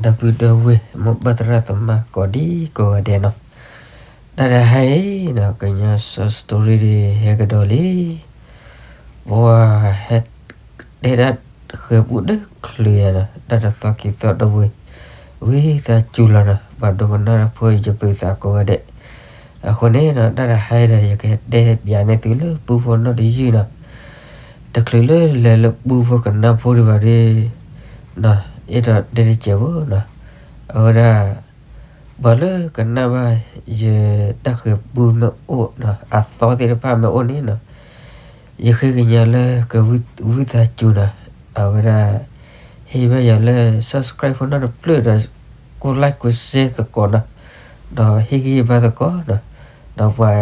ဒီပုၢ်ဒီဝဲၢ် မိၢ်ပၢ်သရၣ်သမါကိးဒံကိးဂၤဒဲးနီၤ, တၢ်တဟါအံၤနီၤ ကညီစီၤ story ဒ်ဟဲကဒီးလံ, ပှၤဟဲတဲဒၣ်ဃဲၤပူတချုးယၤနီၤ, တၢ်တသီခံသီတဝံၤ ဝံသးစူၤလီၤနီၤ, ပှၤဒိကနၣ်တၢ်ဖိယပျုၤသးကိးဂၤဒဲး, အဃိန့ၣ်နီၤ တၢ်တဟါအံၤဒီး ယကတဲပၠးန့ၢ်သုလၢပူဖိနီၣ်တယုၢ်နီၤ, တချုးလၢလဲၤလၢပူဖိကနၣ်ဖိဒံးဘၣ်ဒီး အဲၣ်ဒိးတဲတစဲးဖိနီၤ, အဝဲဒၣ် ပှၤလၢကနၣ်ဘၣ်ယတၢ်ဃဲၤပူမ့ၢ်အိၣ်နီၤ, အသီသ့ၣ်တဖၣ်မ့ၢ်အိၣ်န့ၣ်နီၤ, ယဃ့ကညးလၢကဝံသးစူၤနီၤ, အဝဲဒၣ် ဟ့ၣ်ဘၣ်ယၤလၢ subscribe ဖိနီၣ်တဖျၢၣ်ဒီး ကိး like ကိး share သကိးနီၤ, ဒီးဟ့ၣ်ဂံၢ်ဘါသကိးနီၤ, ဒီးပှၤ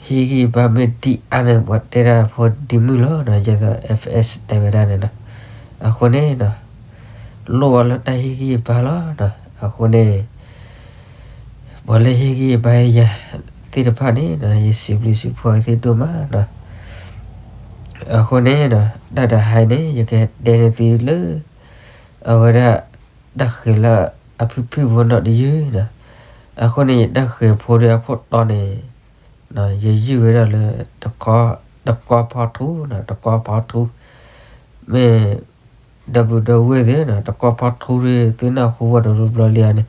ဟ့ၣ်ဂံၢ်ဘါမ့ၢ်ဒံးအါန့ၣ် ပှၤတဲဒၣ်ဖိဒံးမုၢ်လီၤနီၤ, ယဲသိး FS တဲဝဲဒၣ်န့ၣ်နီၤ, အဃိန့ၣ်နီၤ လိၣ်အီၤလၢတၢ်ဟ့ၣ်ဂံၢ်ဘါလီၤနီၤ, အဃိန့ၣ် ပှၤလၢဟ့ၣ်ဂံၢ်ဘါယၤသ့ၣ်တဖၣ်န့ၣ်နီၤ ယစံးဘျုးစံးဖှိၣ်အသ့ၣ်ဒိၣ်မးနီၤ, အဃိန့ၣ်နီၤ တၢ်တဟါအံၤန့ၣ် ယကတဲန့ၢ်သုလၢ အဝဲဒၣ် တၢ်ဃဲၤလၢအဖုၣ်ဖုၣ်ဖိနီၣ်တယုၢ်နီၤ, အဃိန့ၣ် ယတၢ်ဃဲၤဖိဒီးအခိၣ်တီန့ၣ် ယယုၢ်ဝဲဒၣ်လၢ တကီဖီထူနီၤ, တကီဖီထူ မ့ၢ် ဒီပုၢ်ဒီဝဲၢ်သ့ၣ်နီၤ တကီဖီထူဒီး သုနၢ်ဟူဘၣ်တဘျီဘျီလံဧါန့ၣ်,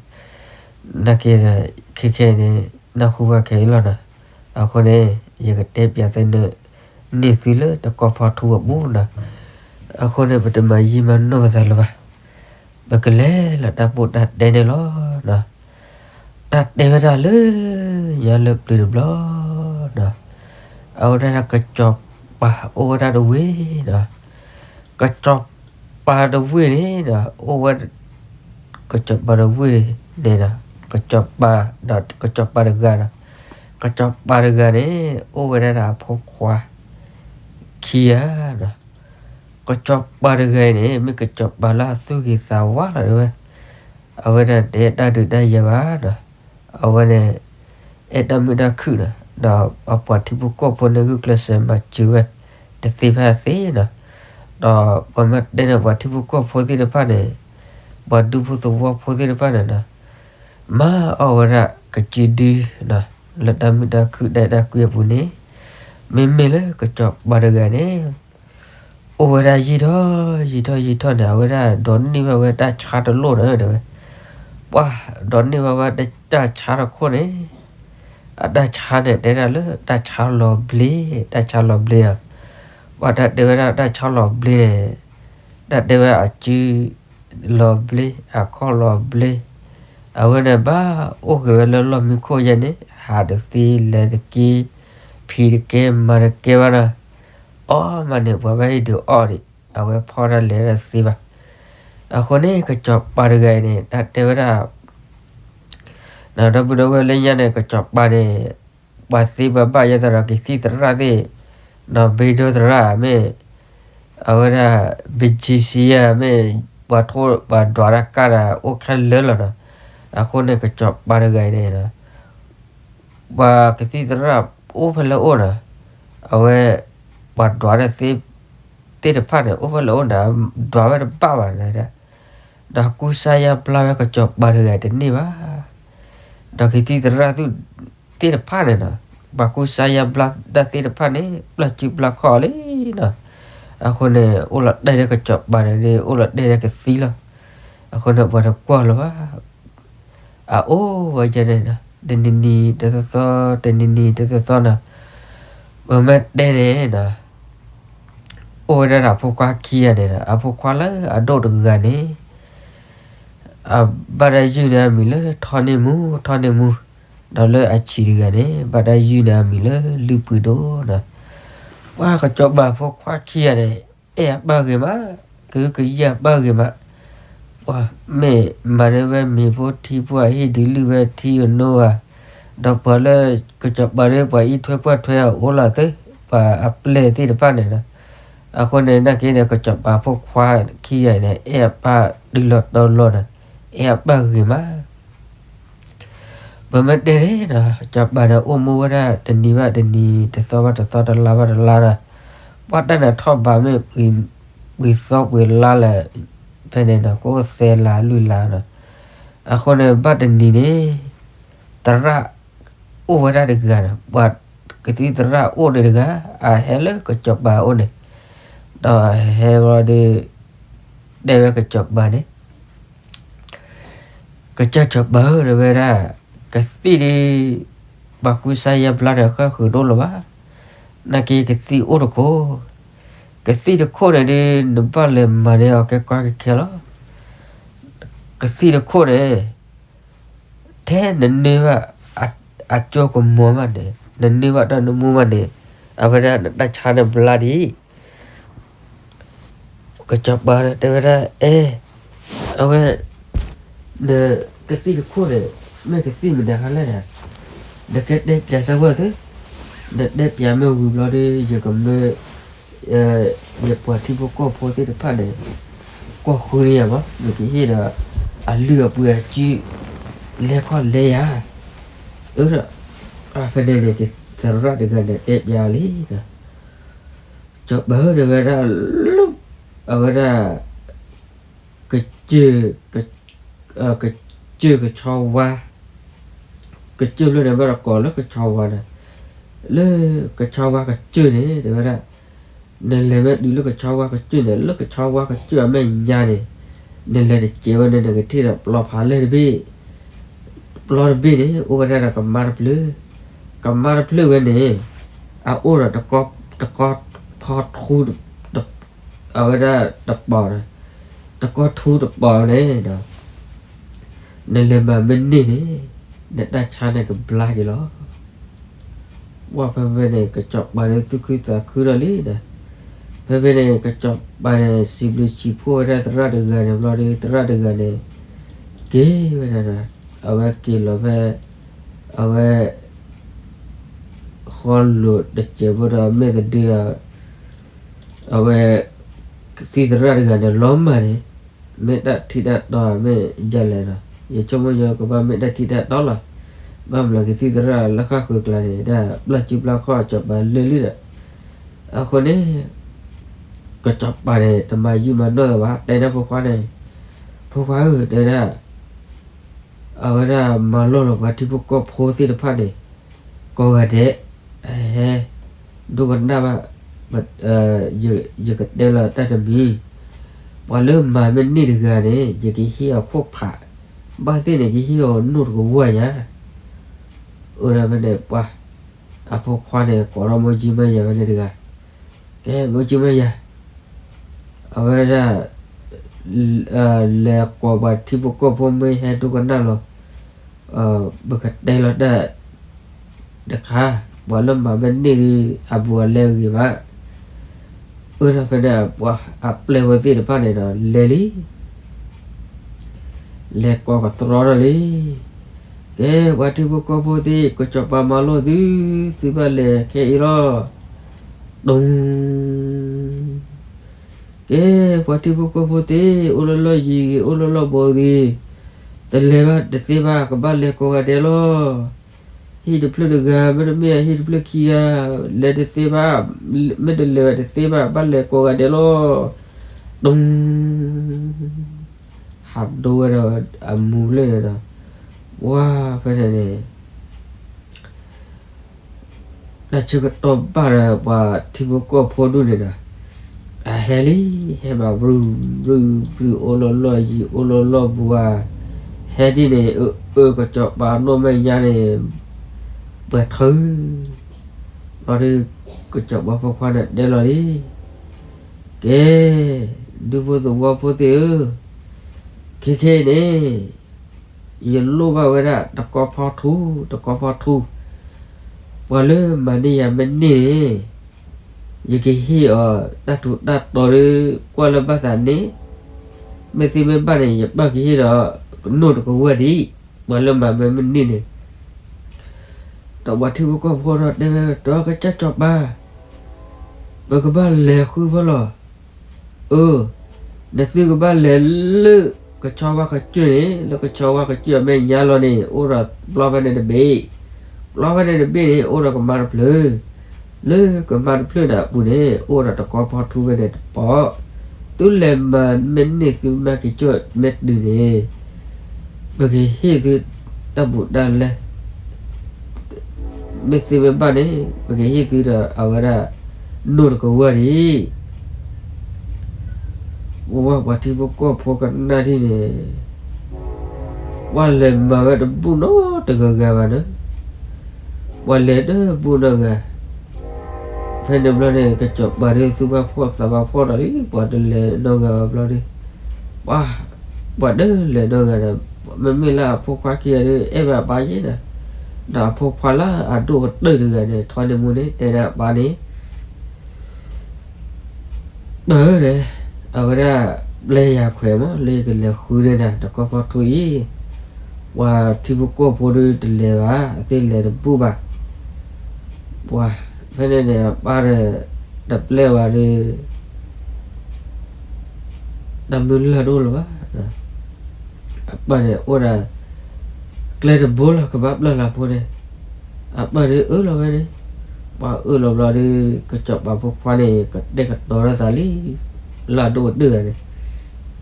နာ်က့ဒီး ခဲခဲအံၤန့ၣ် နၢ်ဟူဘၣ်ခဲအံၤလီၤနီၤ, အဃိန့ၣ် ယကတဲပၠးသုန့ၣ် န့ၢ်သုလၢတကီဖီထူအပူၤနီၤ, အဃိန့ၣ် ပတမၤယံာ်မၤနီၢ်ပသးလၢၤဘၣ်, ပကလဲၤလီၤတၢ်ပိၢ်တၢ်တဲန့ၣ်လီၤနီၤ, တၢ်တဲဝဲဒၣ်လၢ ညါလၢပျၢၤတဘျီနီၤ, အဝဲဒၣ်ကစီၤပၤအိၣ်ဝဲဒၣ်တဝ့ၢ်နီၤ, ကစီၤပၤတဝ့ၢ်န့ၣ်နီၤ အိၣ်ဝဲ ကစီၤပၤတဝ့ၢ်န့ၣ်ဒီး ကစီၤပၤဒီး ကစီၤပၤတဂၤဒီး ကစီၤပၤတဂၤန့ၣ် အိၣ်ဝဲဒၣ်ဒီးအဖိခွါခံဂၤဒီး ကစီၤပၤတဂၤအံၤန့ၣ် မ့ၢ်ကစီၤပၤလၢအသူၣ်ဂ့ၤသးဝါလီၤတဲဝဲ, အဝဲဒၣ်တအဲၣ်တၢ်ဒုးတၢ်ယၤဘၣ်ဒီး အဝဲန့ၣ် အဲၣ်တၢ်မုာ်တၢ်ခုၣ်ဒီး ဒီးအပှၤထံဖိကီၢ်ဖိန့ၣ် ဂုာ်ကျဲးစၢးမၤစၢၤဝဲ တသ့ဖဲအသ့နီၤ, ဒီးပှၤမ့ၢ်တဲန့ၣ် ပှၤထံဖိကီၢ်ဖိသ့ၣ်တဖၣ်န့ၣ် ပှၤဒူဖိသဝီဖိသ့ၣ်တဖၣ်န့ၣ်ဒီး မၤအီၣ်ဝဲဒၣ်ကစုဒု လၢတၢ်မုာ်တၢ်ခုၣ်တၢ်အဲၣ်တၢ်ကွံအပူၤန့ၣ်, မ့မ့ၢ်လၢကစီၤပၤတဂၤန့ၣ် အိၣ်ဝဲဒၣ်ယံာ်ထီၣ်ယံာ်ထီၣ်ယံာ်ထီၣ်န့ၣ် အဝဲဒၣ်ဒိးန့ၢ်ဘၣ်ဝဲတၢ်ဆါတလိၣ်ဒီးတဲဝဲ, ပှၤဒိးန့ၢ်ဘၣ်ဝဲတၢ်ဆါတခိၣ်န့ၣ် အတၢ်ဆါန့ၣ် တဲဒၣ်လၢတၢ်ဆါလီၤဘျ့, တၢ်ဆါလီၤဘျ့ဒီး ပှၤတၢ်တဲဝဲဒၣ်တၢ်ဆါလီၤဘျ့န့ၣ် တၢ်တဲဝဲအစု လီၤဘျ့ အခီၣ်လီၤဘျ့, အဝဲန့ၣ်ဘၣ်အိၣ်က့ၤဝဲလၢလီၢ်မံခိၣ်ယဲန့ၣ် ဟးတသ့လဲၤတက့ ဖံးတကဲမၤတကဲဘၣ်ဒီး အီၣ်မးန့ၣ် ပှၤဘၣ်ဟ့ၣ်ဒုးအီၣ်ဒံး အဝဲဖီၣ်တၢ်လဲၤတသ့ဘၣ်. အဃိန့ၣ် ကစီၤပၤတဂၤအံၤန့ၣ် တၢ်တဲဝဲဒၣ် ဒီပုၢ်ဒီဝဲၢ်လၢညါန့ၣ် ကစီၤပၤန့ၣ် ပှၤသ့ပှၤဘၣ်ယဲသိးဒီးကသံၣ်သရၣ်သ့ၣ်, ဒီးဘ့ဒိသရၣ်မ့ၢ် အဝဲဒၣ် ဘကံစံယါမ့ၢ် ပှၤထိၣ်ပှၤဒွးတၢ်ကါဒီး အိၣ်ခဲလၢာ်လီၤဒီး, အဃိန့ၣ် ကစီၤပၤတဂၤအံၤန့ၣ် ပှၤကသံၣ်သရၣ်အိၣ်ဖဲလဲၣ်အိၣ်ဒီး အဝဲ ပှၤဒွးတၢ်သ့ၣ်တဖၣ်န့ၣ် အိၣ်ဖဲလဲၣ်အိၣ်ဒီး ဒွးဝဲတဘၣ်ဘၣ်ဒီး ဒီးကူစါယါဘျါဝဲကစီၤပၤတဂၤတန့ၢ်ဘၣ်. ဒီးကသံၣ်သရၣ်သူၣ်သ့ၣ်တဖၣ်န့ၣ်နီၤ ပှၤကူစါယါဘျါတၢ်သ့ၣ်တဖၣ်န့ၣ် ပျၢ်စုပျၢ်ခီၣ်အီၤလံနီၤ. အဃိန့ၣ် အိၣ်လီၤတဲာ်ဒီးကစီၤပၤန့ၣ် အိၣ်လီၤတဲာ်ဒီးကသံလီၤ. အဃိန့ၣ် ပှၤတကွၢ်လၢၤဘၣ် အအိၣ်ဝဲယဲန့ၣ်နီၤ တနံၤနံၤတသီသီ တနံၤနံၤတသီသီနီၤ. ပမ့ၢ်တဲန့ၣ်နီၤ အိၣ်ဝဲဒၣ်ဒီးအဖိခွါခံဂၤန့ၣ်ဒီး အဖိခွါလၢအဒိၣ်တဂၤန့ၣ် အဘၣ်တၢ်ယုၢ်န့ၢ်အမံၤလၢထီၣ်န့ၢ်မူ ထီၣ်န့ၢ်မူ, ဒီးလၢအဆံးတဂၤန့ၣ် ဘၣ်တၢ်ယုၢ်န့ၢ်အမံၤလၢလုၢ်ပှ့ၤဒိၣ်နီၤ. ပှၤကစီၤပၤဖိခွါခံဂၤန့ၣ် အဲၣ်အပၢ်ဂ့ၤမး, ကဟုကယာ်အပၢ်ဂ့ၤမး, ပှၤမ့ၢ်မၤန့ၢ်ဝဲမ့ၤဖိထံဖိ အဟံၣ်ဒုးလုၢ်ဝဲထံအနိဧါ, ဒီးပှၤလၢကစီၤပၤဒီး ပှၤအံးထွဲကွၢ်ထွဲအအိၣ်လီၤသ့, ပှၤအပျဲၢ်သ့ၣ်တဖၣ်န့ၣ်နီၤ. အဃိန့ၣ် နာ်က့န့ၣ် ကစီၤပၤဖိခွါခံဂၤန့ၣ် အဲၣ်အပၢ်တုၤလီၤတီၤလီၤနီၤ, အဲၣ်အပၢ်ဂ့ၤမး ပမ့ၢ်တဲန့ၣ်နီၤ ကစီၤပၤန့ၣ် အိၣ်မူဝဲဒၣ်တနံၤဘၣ်တနံၤ တသီဘၣ်တသီ တလါဘၣ်တလါဒီး ပှၤတၢ်န့ၣ်ထီၣ်ဘးမ့ၢ်ပှဲၤသီပှဲၤလါလၢ ဖဲန့ၣ်ဒီး ကအိၣ်သၢလါလွံၢ်လါဒီး အဃိန့ၣ် ဘၣ်တနံၤန့ၣ် သရၣ်အိၣ်ဝဲဒၣ်တဂၤဒီး ပှၤကသံၣ်သရၣ်အိၣ်န့ၣ်တဂၤ အဟဲလၢကစီၤပၤအိၣ်န့ၣ်, ဒီးဟဲဘျီဒီး တဲဝဲကစီၤပၤန့ၣ် ကစၢ်စီၤပၤဧၢ တဲဝဲဒၣ်, ကသံၣ်ဒ် ပှၤကွံစါယါဘျါဒီး ဃၣ်ဃုာ်ဒိၣ်လၢၤဘၣ်, နာ်က့ကသံၣ်အိၣ်တခိၣ်, ကသံၣ်တခိၣ်န့ၣ်ဒ် နဘၣ်လဲၤမၤန့ၢ်အီၤကဲကွၢ်ကဲခဲလီၤ. ကသံၣ်တခိၣ်န့ၣ် ထဲနန့ၢ်ဘၣ်အကၠိကမီၤဘၣ်န့ၣ်, နန့ၢ်ဘၣ်တၢ်နမူဘၣ်န့ၣ်, အဝဲဒၣ်နတၢ်ဆါန့ၣ်ဘျါဒံး ကစီၤပၤတဲဝဲဒၣ် အဲ, အဝဲ နကသံၣ်တခိၣ်န့ၣ် မ့ၢ်ကသံၣ်မတၤခါလဲၣ်န့ၣ်, နကတဲပျးစၢ်ဝဲသ့, နတဲပျးမ့ၢ်ဝံၤဘျီဒီး ယကမၢ ယပှၤထံဖိကီၢ်ဖိသ့ၣ်တဖၣ်န့ၣ် ကွၢ်ဃုန့ၢ်ယၤမး, ယကဟ့ၣ်ဒီး အလုၢ်အပှ့ၤအစု လဲၤခီၣ်လဲၤယၤ, အၢဒီး ဖဲန့ၣ်န့ၣ် သရၣ်တဂၤန့ၣ် တဲပျးလံဒီး စီၤပၤဧၢ တဲဝဲဒၣ် လၢ အဝဲဒၣ် ကစၢၢ် ကစၢၢ်ကဆီဝါ, ကစၢၢ်ဖျၢၣ်န့ၣ် ဘၣ်တကိးလၢကဆီဝါန့ၣ်, လၢကဆီဝါကစၢၢ်န့ၣ် တဲဝဲဒၣ်, နလဲၤမ့ၢ်တုၤလၢကဆီဝါကစၢၢ်န့ၣ် လၢကဆီဝါကစၢၢ်အမဲာ်ညါန့ၣ်, နလဲၤတစဲးဝဲန့ၣ် နကထံၣ်ဒီးပျီဖးလဲၢ်တဘ့ၣ်, ပျီတဘ့ၣ်န့ၣ် အိၣ်ဝဲဒၣ်ဒီးကမါတဖျၢၣ်, ကမါတဖျၢၣ်ဝဲန့ၣ် အအိၣ်ဒီး တကီဖီထူ အဝဲဒၣ်တပီၤ, တကီထူတပီၤန့ၣ်ဒီး နလဲၤမၤမ့ၢ်န့ၢ်န့ၣ် နတၢ်ဆါန့ၣ်ကဘျါက့ၤလီၤ. ဝဲဖဲဖဲန့ၣ် ကစီၤပၤန့ၣ်သူၣ်ခုသးခုဒီးလံဒီး, ဖဲဖဲန့ၣ် ကစီၤပၤန့ၣ် စံးဘျုးစံးဖှိၣ်ဝဲဒၣ်သရၣ်တဂၤန့ၣ်ဘျီဒီး သရၣ်တဂၤန့ၣ် က့ၤဝဲဒၣ်ဒီး အဝဲက့ၤလီၤဖဲ အဝဲ ဃီလိာ်တစဲးဖိဒီး မ့ၢ်သဒုဒီး အဝဲ ကသံၣ်သရၣ်တဂၤန့ၣ် လီၤမၢ်န့ၣ် မ့ၢ်တၢ်ထံးတၢ်တီမ့ၢ်ဒ်လဲၣ်ဒီး ယဆိကမိၣ်ညီကဘၣ်မ့ၢ်တၢ်ထံးတၢ်တီလီၤ. ဘၣ်မနုၤကသံၣ်သရၣ်လၢဃၣ်ဃုာ်ကျါန့ၣ် ဒၣ်ပျၢ်စုပျၢ်ခီၣ်စီၤပၤလၢာ်လံဒီး အဃိန့ၣ် ကစီၤပၤန့ၣ် တမၤယံာ်မၤနီၢ်လၢၤဘၣ် တဲဒၣ်ဖိခွါန့ၣ်, ဖိခွါဧၢ တဲဒၣ် အဝဲဒၣ်မၤလိလီၤပှၤထံဖိကီၢ်ဖိသ့ၣ်တဖၣ်န့ၣ် ကိးဂၤဒဲး, အဟဲ ဒိကနၣ်ဘၣ်, ယကတဲလီၤတၢ်တမံၤ, ပှၤလၢမၤမ့ၢ်န့ၢ်တဂၤန့ၣ် ယကဟ့ၣ်အီၤခိၣ်ဖး, ဘၣ်သ့ၣ်န့ၣ် ကဟ့ၣ်အီၤနိၣ်တကဝီၤညါ. အၢ ဒီးဖဲန့ၣ် ပှၤ အဖိခွါန့ၣ် ကိးထီၣ်မိၢ်ကၠံမါယၤဝဲန့ၣ်တဂၤ, ကဲ မိၢ်ကၠံမါယၤ အဝဲဒၣ် လဲၤကိးပှၤထံဖိကီၢ်ဖိမ့ၢ်ဟဲဒိကနၣ်လီၤ, ပကတဲလီၤတၢ်တခါ, ပှၤလၢမၤမ့ၢ်န့ၢ်ဒီး အဘူးအလဲဂ့ၤမး. အၢ ဒီးဖဲန့ၣ် ပှၤအပျဲၢ်ဖိသ့ၣ်တဖၣ်န့ၣ်ဒီး လဲၤလံ လဲၤကိးကတြီထီၣ်လံ, ကဲ ပှၤထံဖိကီၢ်ဖိသ့ၣ် ကစီၤပၤမၤလိသု, သုဘၣ်လဲၤခဲအံၤလီၤ. တုံ, ကဲ ပှၤထံဖိကီၢ်ဖိသ့ၣ် အိၣ်လၢလီၢ်ယံၤဂ့ၤ အိၣ်လၢလီၢ်ဘူးဂ့ၤ, တလဲၤဘၣ်တသ့ဘၣ် ကဘၣ်လဲၤကိးဂၤဒဲးလီၤ. ဟံၣ်တဖျၢၣ်တဂၤ မ့တမ့ၢ်ဟံၣ်တဖျၢၣ်ခံဂၤ လဲၤတသ့ဘၣ်, မ့ၢ်တလဲၤဝဲတသ့ဘၣ် ဘၣ်လဲၤကိးဂၤဒဲးလီၤ. တုံ, ဟးဒိဝဲဒီးအမူၤလၢာ်န့ၣ်ဒီး ဝါဖဲန့ၣ်န့ၣ် တၢ်ဆၢကတီၢ်ဘၣ်ဒီး ပှၤထံဖိကီၢ်ဖိဒူၣ်န့ၣ်ဒီး အဟဲလံ, ဟဲမၤဘြူၤဘြူၤဘြူၤ အိၣ်လၢလီၢ်ယံၤ အိၣ်လၢလီၢ်ဘူးဧါ, ဟဲဒ်န့ၣ် အၢ အၢ ကစီၤပၤနီၢ်မဲာ်ညါန့ၣ် ပှဲၤထၢ, ဘျီဒီး ကစီၤပၤဖိခွါန့ၣ်တဲလီၤလံ, ကဲ ဒူဖိသဝီဖိသ့ၣ်ဧၢ, ခဲခဲအံၤန့ၣ် ယလိၣ်ဘၣ်ဝဲဒၣ်တကီဖီထူ, တကီဖီထူ, ပှၤလၢမၤန့ၢ်ယၤမ့ၢ်န့ၢ်န့ၣ် ယကဟ့ၣ်အီၤတၢ်ထူးတၢ်တီၤဒီး ကွၢ်လၢဘၣ်သးန့ၣ်, မ့ၢ်သ့မ့ၢ်ဘၣ်န့ၣ် ယဘၣ်ကဟ့ၣ်ဒီး ကနိၣ်တကဝၢၢ်ဒံး, ပှၤလၢမၤမ့ၢ်န့ၢ်န့ၣ် ဒီးပှၤထံဖိကီၢ်ဖိဒီးတဲဝဲ ဒီးကစၢ်စီၤပၤ, ပကဘၣ်လဲၤဃုဖီလီၤ. အၢ, နသုကဘၣ်လဲၤလၢကဆီဝါကစၢၢ်န့ၣ်, လၢကဆီဝါကစၢၢ်အမဲာ်ညါလီၤန့ၣ် အိၣ်ဒီးပျီဖဲန့ၣ်တဘ့ၣ်, ပျီဖဲန့ၣ်တဘ့ၣ်န့ၣ် အိၣ်ဒီးကမါတဖျၢၣ်, လၢကမါတဖျၢၣ်န့ၣ်အပူၤန့ၣ် အိၣ်ဒီးတကီဖီထူဖဲန့ၣ်တပီၤ, သုလဲၤမၤမ့ၢ်န့ၢ်သုမၤက့ၤကၠိၣ်မဲာ်တုၤန့ၣ်, ပကဟ့ၣ်သုတၢ်ဘူးတၢ်လဲ, မ့ၢ်သုမ့ၢ်ဘၣ်န့ၣ် ပကဟ့ၣ်သုဒီးအဝဲဒၣ် နိၣ်တကဝၢၢ်ဒံး. ပဝဲပှၤထံဖိကီၢ်ဖိကနၣ်ဒ်န့ၣ်, ပှၤလဲၤမၤဝဲတဘူၣ်နီတဂၤဂၤဘၣ်န့ၣ်, ပှၤလဲၤတဘူၣ်နီတဂၤ. ဖဲန့ၣ်ဘျီန့ၣ် ကစီၤပၤဒုးသူၣ်ဘၣ်ဖှီၣ်သးဘၣ်ဖှီၣ်ဒီးလံ ပှၤတလဲၤနီတဂၤဘၣ်ဘျီဒုး, ပှၤ, ပှၤတလဲၤနီတဂၤဒီး, မ့မ့ၢ်လၢအဖိခွါခံဂၤဒုး အဲၣ်ဝဲအပၢ်ယဲဒီး, ဒီးအဖိခွါလၢအဒိၣ်ကတၢၢ်တဂၤန့ၣ် ထီန့ၢ်မူန့ၣ် တဲဒၣ်အပၢ်န့ၣ် ပၢၢ်ဒီး, အဝဲဒၣ်ပျဲယၤခွဲးမး လၢယကလဲၤဃုန့ၢ်နၤတကီၢ်ဖီထူအံၤ, ပှၤထံဖိကီၢ်ဖိဒုးတလဲၤဘၣ် အသ့ၣ်လဲၤတဘူၣ်ဘၣ်. ပှၤ, ဖဲန့ၣ်န့ၣ် အပၢ်ဒီး တပျဲဝဲဒုး တၢ်မုၢ်လၢ်တအိၣ်လၢၤဘၣ်. အပၢ်န့ၣ်အိၣ်ဒီး ကျဲတဘိလီၤ ကဘၣ်ပျၢ်လီၤဖိန့ၣ်, အပၢ်ဒုးအၢၣ်လီၤဝဲန့ၣ်, ပှၤအၢၣ်လီၤဘျီဒုး ကစီၤပၤဖိခွါန့ၣ် ကတဲာ်ကတီၤထီၣ်သးလံ, လၢအဒိၣ်ကတၢၢ်ဂၤန့ၣ်,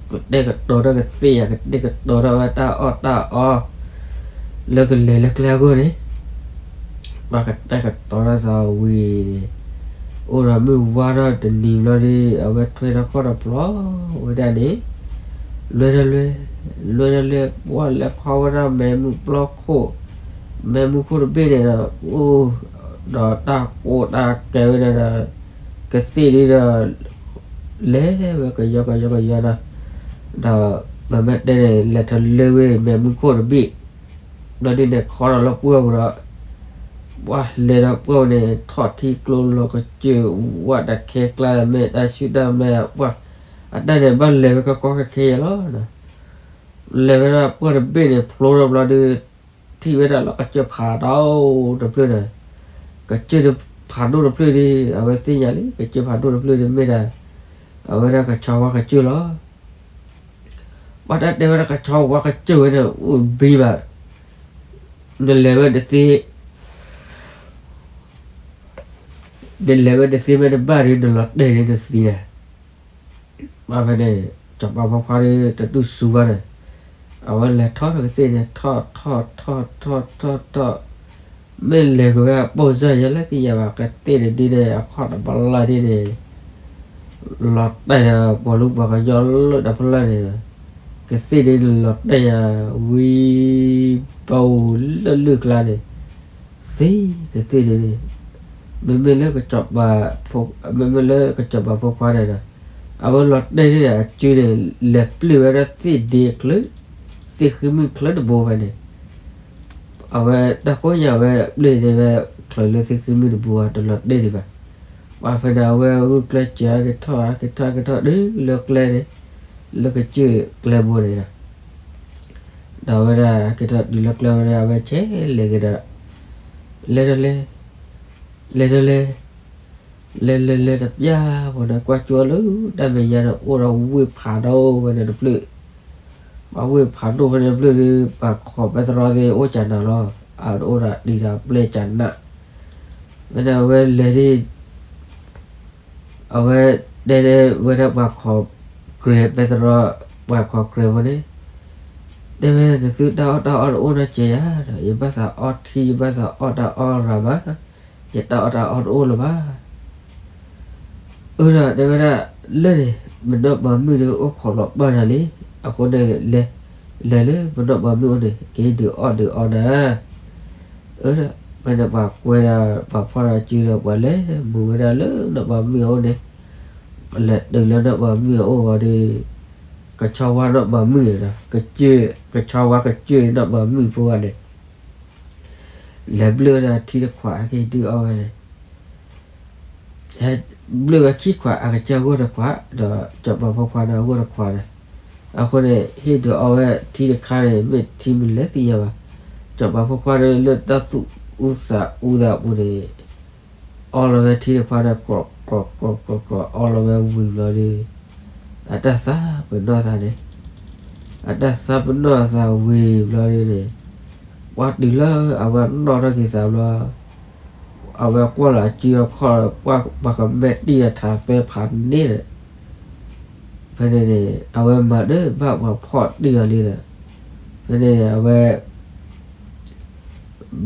ကတဲာ်ကတီၤထီၣ်ကသ့ၣ်ယၤ ကတဲာ်ကတီၤထီၣ်ဝဲတၢ်အီၣ်တၢ်အီ လၢကလဲၤလၢကျဲအဂီၢ်န့ၣ်, ပှၤကတဲာ်ကတီၤထီၣ်သးဝံၤန့ၣ်, အိၣ်ဒီးမုၢ်ဝါထီၣ်တနံၤဘျီဒုး အဝဲထွဲထီၣ်ခီၣ်ဒီးဖျီဝဲဒၣ်န့ၣ်, လွဲၢ်ထီၣ်လွဲၢ်, လွဲၢ်ထီၣ်လွဲၢ် ပှၤလဲၤခီဝဲဒၣ်မဲးမုၢ်ပျီခိၣ်, မဲးမုၢ်ခိၣ်တဘ့ၣ်န့ၣ်ဒီး, အိၣ်, ဒီးတၢ်ကိးတၢ်ကဲဝဲဒၣ်ဒီး, ကသ့ၣ်ဒုးဒီး လဲၤဝဲကယီကယီကယီဒီး, ဒီးပမ့ၢ်တဲန့ၣ် လဲၤထီၣ်လၢဝဲ မဲးမုၢ်ခိၣ်တဘ့ၣ်, ဘျီဒုးန့ၣ်ခီဒီးလၢပှၢ်ပူၤဒီး, ပှၤလဲၤဒီးပှၢ်ပူၤန့ၣ် ထီၣ်ထံကျိလီၤကစၢၢ် ဝဲတၢ်ခဲကျါ မ့ၢ်တၢ်ဆူၣ်တၢ်မဲာ် ပှၤ, အတၢ်န့ၣ်ဘၣ်လဲၤဝဲကကီကခဲယဲလီၤ. လဲၤဝဲဒၣ်ပှၢ်တဘ့ၣ်န့ၣ် ဖျိထီၣ်ဘျီဒုး, ထံၣ်ဝဲဒၣ်လၢကစၢၢ်ဖးဒိၣ်တဖျၢၣ်န့ၣ်, ကစၢၢ်ဖးဒိၣ်တဖျၢၣ်ဒုး အဝဲသ့ၣ်ညါလံ ကစၢၢ်ဖးဒိၣ်တဖျၢၣ်ဒုးမ့ၢ်ဒၣ်, အဝဲဒၣ်ကဆီဝါကစၢၢ်လီၤ. ပှၤတၢ်တဲဝဲဒၣ်ကဆီဝါကစၢၢ်ဝဲန့ၣ် အိၣ်ဘံဘၣ်, နလဲၤဝဲတသ့, နလဲၤဝဲတသ့မ့ၢ်တဘၣ်ဒုး နလီၤတဲာ်ဒုးနသံန့ၣ်, ဘၣ်ဖဲန့ၣ် စီၤပၤဖိခွါဒုးတတူၢ်စူၤဘၣ်န့ၣ်, အဝဲလဲၤထီၣ်တကသ့ၣ်န့ၣ် ထီၣ်ထီၣ်ထီၣ်ထီၣ်ထီၣ်ထီၣ်, မ့ၢ်လဲၤက့ၤဝဲအပိၢ်စၢ်ယဲလၢသ့ၣ်ညါဘၣ် ကသ့ၣ်န့ၣ်ဒ်န့ၣ် အခီၣ်တဘျီဒ်န့ၣ် လီၤတဲာ်ဒီးပှၤလူၤပှၤကညီလၢတၢ်ဖီလာ်န့ၣ်, ကသ့ၣ်ဒ်န့ၣ်လီၤတဲာ်ယၤဝံၤ ဘၣ်အိၣ်လၢလုၢ်ကျါန့ၣ်, သ့ကသ့ၣ်ဒ်န့ၣ်, မ့မ့ၢ်လၢ, မ့မ့ၢ်လၢကစီၤပၤဖိခွါန့ၣ်ဒီး, အဝဲလီၤတဲာ်န့ၣ် အစုန့ၣ် လဲၤပျၢ်ဝဲဒၣ်သ့ၣ်ဒ့ချၢ, သ့ၣ်ဃံမုၢ်ချၢတဘိဖဲန့ၣ် အဝဲတၢ်ကိးညါဝဲပျၢ်န့ၢ်ဝဲချၢလၢသ့ၣ်ဃံမုၢ်တဘိဧါ တလီၤတဲာ်ဒံးဘၣ်. ပှၤဖဲန့ၣ် အဝဲဂုာ်ကျဲးစၢးက့ၤထီၣ်က့ၤထီၣ်က့ၤထီၣ်တုၤလၢကျဲန့ၣ်, လၢကစၢၢ်ကျဲဘိန့ၣ်ဒီး, ဒီးအဝဲဒၣ်က့ၤထီၣ်တုၤလၢကျဲဝဲဒၣ် အဝဲဆဲးလဲၤက့ၤဒီး, လဲၤဒီးလဲၤ, လဲၤဒီးလဲၤ, လဲၤလဲၤလဲၤတပျၢ်ဖိန့ၣ် ကွၢ်ကၠိလၢတၢ်မဲာ်ညါန့ၣ် အိၣ်ဒီးဝ့ၢ်ဖးဒိၣ်ဝဲန့ၣ်တဖျၢၣ် ပှၤဝ့ၢ်ဖးဒိၣ်ဖဲန့ၣ်တဖျၢၣ်ဒီး ပှၤခိးပဲတြီသ့ၣ်အိၣ်ကနၤလီၤ. အတအိၣ်ဒီးတံၤဒီးပျဲၢ်ကနး, ဖဲန့ၣ်အဝဲလဲၤဒ် အဝဲတဲဝဲဒၣ်ပှၤခိးကြဲးပဲတြီ, ပှၤခိးကြဲးဖိန့ၣ်, တဲဝဲ နသုတၢ်အီၣ်တၢ်အီတအိၣ်နီတစဲးဧါဒီး ယဘၣ်သးအီထံ ယဘၣ်သးအီၣ်တၢ်အီရၤမး, ယတၢ်အီၣ်တၢ်အီတအိၣ်လၢၤဘၣ်. အၢဒီးတဲဝဲဒၣ်, လၢန့ၣ် ပနီၢ်ပၤမုၣ်ဒီးအိၣ်ခိးလီၤပၢၢ်နၤလံ, အဃိန့ၣ် လဲၤလၢပနီၢ်ပၤမုၣ်အိၣ်န့ၣ် ကဟ့ၣ်ဒုးအီၣ်ဒုးအီနၤ. အၢဒီး ဖဲန့ၣ်ပှၤကွဲဒီး ပှၤဖီၣ်ဒီးစုဒီး ပှၤလဲၤမုာ်ဝဲဒၣ်လၢနီၢ်ပၤမုၣ်အအိၣ်န့ၣ်, လဲၤတုၤလၢနီၢ်ပၤမုၣ်အအိၣ်ဝံၤဒီး, ကဆီဝါနီၢ်ပၤမုၣ်န့ၣ်ဒီး ကစၢၢ်, ကဆီဝါကစၢၢ်နီၢ်ပၤမုၣ်ဖိဂၤန့ၣ် လဲၤဘျၢဝဲဒၣ်ထံတခွး ဟဲက့ၤဒုးအီၣ်ဝဲန့ၣ်, ဟဲဘျၢဝဲခံခွး အကစၢ်ဂီၢ်တခွး ဒီးစီၤပၤဖိခွါန့ၣ်အဂီၢ်တခွးန့ၣ်, အဃိန့ၣ် ဟ့ၣ်ဒုးအီၣ်ဝဲထံတခါန့ၣ် မ့ၢ်ထံမနုၤလဲၣ်သ့ၣ်ညါဘၣ်. စီၤပၤဖိခွါန့ၣ်လၢတၢ်သူၣ်အူသးအူသးအပူၤန့ၣ် အီလီၤဝဲထံတခွးန့ၣ် ကျီၤကျီၤကျီၤကျီၤကျီၤ အီလီၤဝဲဝံၤဘျီဒီး, အတၢ်သးပ့ၤနီၣ်သးန့ၣ်, အတၢ်သးပ့ၤနီၣ်သးဝံၤဘျီဒီးန့ၣ်, ပှၤတုၤလၢအဝဲနီၣ်ထီၣ်က့ၤသးဘျီ, အဝဲကွၢ်လီၤအစုအခီၣ်ဒီး ပှၤကမဲာ်တံၢ်ဒီးထးသၢဖးန့ၣ်ဒီး, ဖဲန့ၣ်န့ၣ် အဝဲမၤဒၢဘၣ်ပှၤဖီၣ်တံၢ်အီၤလံဒီး, ဖဲန့ၣ်န့ၣ် အဝဲ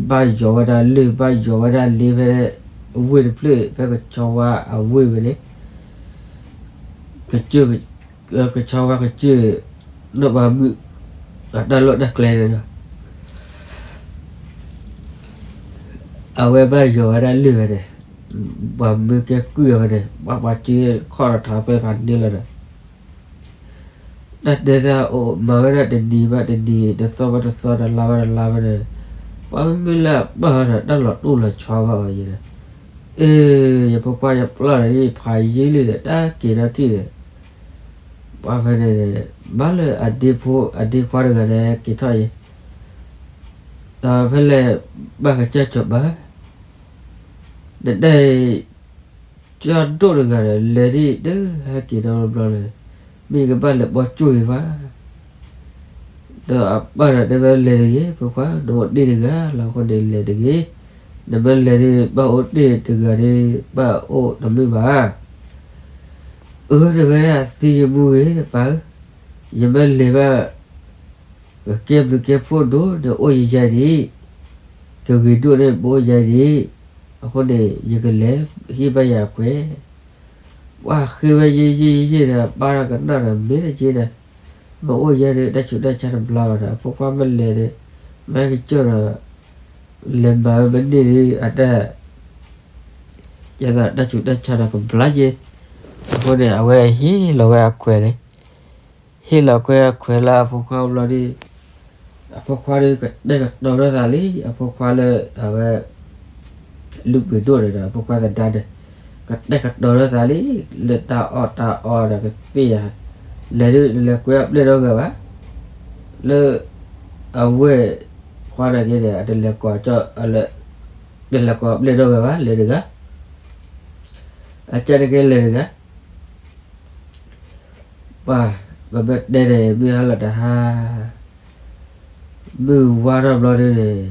ဘၣ်ယီၤဝဲဒၣ်လၢၢ် ဘၣ်ယီၤဝဲဒၣ်လ့ဖဲ ဝ့ၢ်တဖျၢၣ် ဖဲကဆီဝါအဝ့ၢ်ဝဲန့ၣ်, ကစၢၢ်, ကဆီဝါကစၢၢ် နီၢ်ပၤမုၣ် အတၢ်လီၢ်တၢ်ကျဲန့ၣ်ဒီး အဝဲဘၣ်ယီၤဝဲဒၣ်လၢၢ်ဝဲန့ၣ်, ပှၤမၢကဲကုၢ်အဝဲန့ၣ် ပှၤပှၤစုခီၣ်ဒီးထးသွဲဖးန့ၢ်လီၤဒီး, တၢ်တဲတၢ်အိၣ်မၤဝဲဒၣ်တနံၤဘၣ်တနံၤ တသီဘၣ်တသီ တလါဘၣ်တလါဝဲန့ၣ်, ပှၤမ့မ့ၢ်လၢအပၢ်ဒီး တၢ်လီၤတိၢ်လီၤဆီဘၣ်အီၤယဲဒီး, အ့ ယဖိခွါယပျၢ်ဒီး ယဖးယံာ်လံဒီး တၢ်က့ၤထီၣ်ထံၣ်ဒီး ပှၤဖဲန့ၣ်န့ၣ် ဘၣ်လၢအဒ့ဖိ အဒ့ခွါတဂၤန့ၣ် က့ၤထီၣ်ယဲ, ဒီးဖဲလဲၣ် ဘၣ်ကစၢ်ကၠီၤပၤ နတဲ ကၠီဒိၣ်တဂၤဒီး လဲၤဒ်တဟဲက့ၤဒီဘျီန့ၣ်, မ့ၢ်ကဘၣ်လဲၤပိာ်ကၠိၣ်ဂ့ၤခွါ, ဒီးအပၢ်ဒီးတဲဝဲလဲၤတဂ့ၤ ဖိခွါ နအိၣ်တ့ၢ်တဂၤလီၤအဃိန့ၣ် လဲၤတဂ့ၤ, နမ့ၢ်လဲၤဒ် ဘၣ်အိၣ်တ့ၢ်တဂၤဒ် ဘၣ်အိၣ်တမုာ်ဘၣ် အၢ တဲဝဲဒၣ် သံယမူဂ့ၤ ပၢ်ဧၢ, ယမ့ၢ်လဲၤဘၣ် ကကဲဘျုးကဲဖှိၣ်ဒိၣ်န့ၣ် အိၣ်ယယဲဒံး, ကဂ့ၤဒိၣ်န့ၣ် ပအိၣ်ယဲဒံး, အဃိန့ၣ် ယကလဲၤဟ့ၣ်ဘၣ်ယၤခွဲး, ပှၤဃ့ဝဲယံာ်ယံာ်ယံာ်ဒီး ပၢ်ဒီးကနၣ်ဒီး မ့ၢ်တက့ဒီး မ့ၢ်အိၣ်ယဲဒံး တၢ်ဆူးတၢ်ဆါတဘျါဘၣ်ဒီး အဖိခွါမ့ၢ်လဲၤဒီး မ့ၢ်ကစၢၢ်ဒီး လဲၤမၤဝဲမ့ၢ်န့ၢ်ဒ်အတၢ် ယသးတၢ်ဆူးတၢ်ဆါဒီးကဘျါယဲ, အဃိန့ၣ် အဝဲဟ့ၣ်လီၤဝဲအခွဲးန့ၣ်, ဟ့ၣ်လီၤကွဲအခွဲးလၢအဖိခွါဘျီဒ်, အဖိခွါဒ်ကတဲာ်ကတီၤထီၣ်သးလံ, အဖိခွါလၢအဝဲ လုၢ်ပှ့ၤဒိၣ်န့ၣ်ဒီး အဖိခွါသဒါန့ၣ် ကတဲာ်ကတီၤထီၣ်သးလံ, လၢတၢ်အီၣ်တၢ်အီဒီးကသ့ၣ်ယၤ, လဲၤဒ်လဲၤကွဲအပျဲၢ်ဒီဂၤဘၣ်, လၢ အဝဲၢ်ခွါန့ၣ်က့န့ၣ် အတလဲၤကိးကၠီၣ်, တလဲၤကိးအပျဲၢ်ဒီဂၤဘၣ် လဲၤတဂၤ, အကၢ်န့ၣ်က့လဲၤတဂၤ ပှၤ ပမ့ၢ်တဲန့ၣ် မုၢ်ဟါလီၤတဟါ, မုၢ်ဝါထီၣ်ဘျီဒ်န့ၣ်,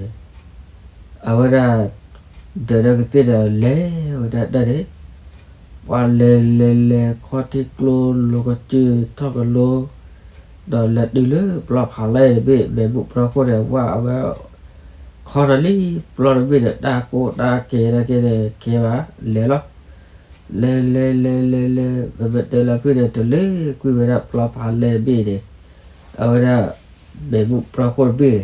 အဝဲဒၣ် ဒၢးဒီးကသ့ၣ်ဒီးလဲၤဝဲဒၣ်တၢ်န့ၣ်, ပှၤလဲၤလဲၤလဲၤခီထံကျိ လိၤကစၢၢ်ထီၣ်ကလိ, ဒီးလဲၤတုၤလၢပျီဖးလဲၢ်တဘ့ၣ် မဲာ်မုၢ်ပြီခိၣ်န့ၣ် ဝဲအဝဲ ခီဒီးလံပျီတဘ့ၣ်န့ၣ် တၢ်ကိၢ်တၢ်ကဲဒၣ်က့န့ၣ် ကဲဘၣ် လဲၤလီၤ. လဲၤလဲၤလဲၤလဲၤလဲၤ ပမ့ၢ်တဲလၢဖုၣ်န့ၣ် တလၢကွံာ်ဝဲဒၣ်ပျီဖးလဲၢ်တဘ့ၣ်န့ၣ်, အဝဲဒၣ် မဲာ်မုၢ်ပြီခိၣ်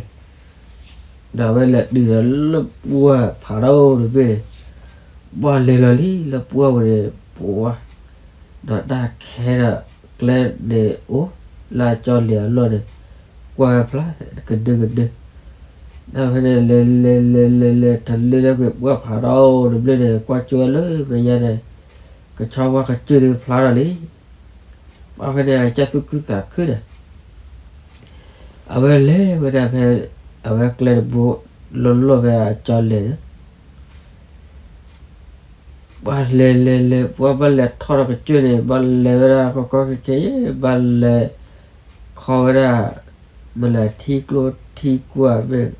တဘ့ၣ်န့ၣ်, ဒီးအဝဲလဲၤတုၤဒီးလၢပှၢ်ဖးဒိၣ်တဘ့ၣ်န့ၣ်, ပှၤလဲၤလီၤလံလၢပှၢ်ပူၤန့ၣ် ပှၤ ဒီးတၢ်ခဲဒီးကျဲန့ၣ်အိၣ် လၢအကၠီလဲၤအလီၢ်န့ၣ်, ကွၢ်ဝဲဖျါ ကဒၢကဒၢ, ဒီးဖဲန့ၣ် လဲၤလဲၤလဲၤလဲၤလဲၤ တလၢတၢ်ကွံာ်ပှၢ်ဖးဒိၣ်တဘ့ၣ်န့ၣ် ကွၢ်ကၠိဝဲလၢမဲာ်ညါန့ၣ်, ကဆီဝါကစၢၢ်ဒုးဖျါထီၣ်လံ. ပှၤဖဲန့ၣ် အကစၢ်သူၣ်ခုသးခုဒီး အဝဲလဲၤဝဲဒၣ်ဖဲ အဝဲကျဲတဘိ လီၢ်လီၢ်ဖဲအကၠီလဲၤန့ၣ် ပှၤလဲၤလဲၤလဲၤ ပှၤဘၣ်လဲၤထီၣ်ဒီးကစၢၢ်န့ၣ် ဘၣ်လဲၤဝဲဒၣ်ကီကီခဲခဲ ဘၣ်လဲၤခီဝဲဒၣ် မ့ၢ်လၢထံကျိထံကွၢ်မ့ၢ်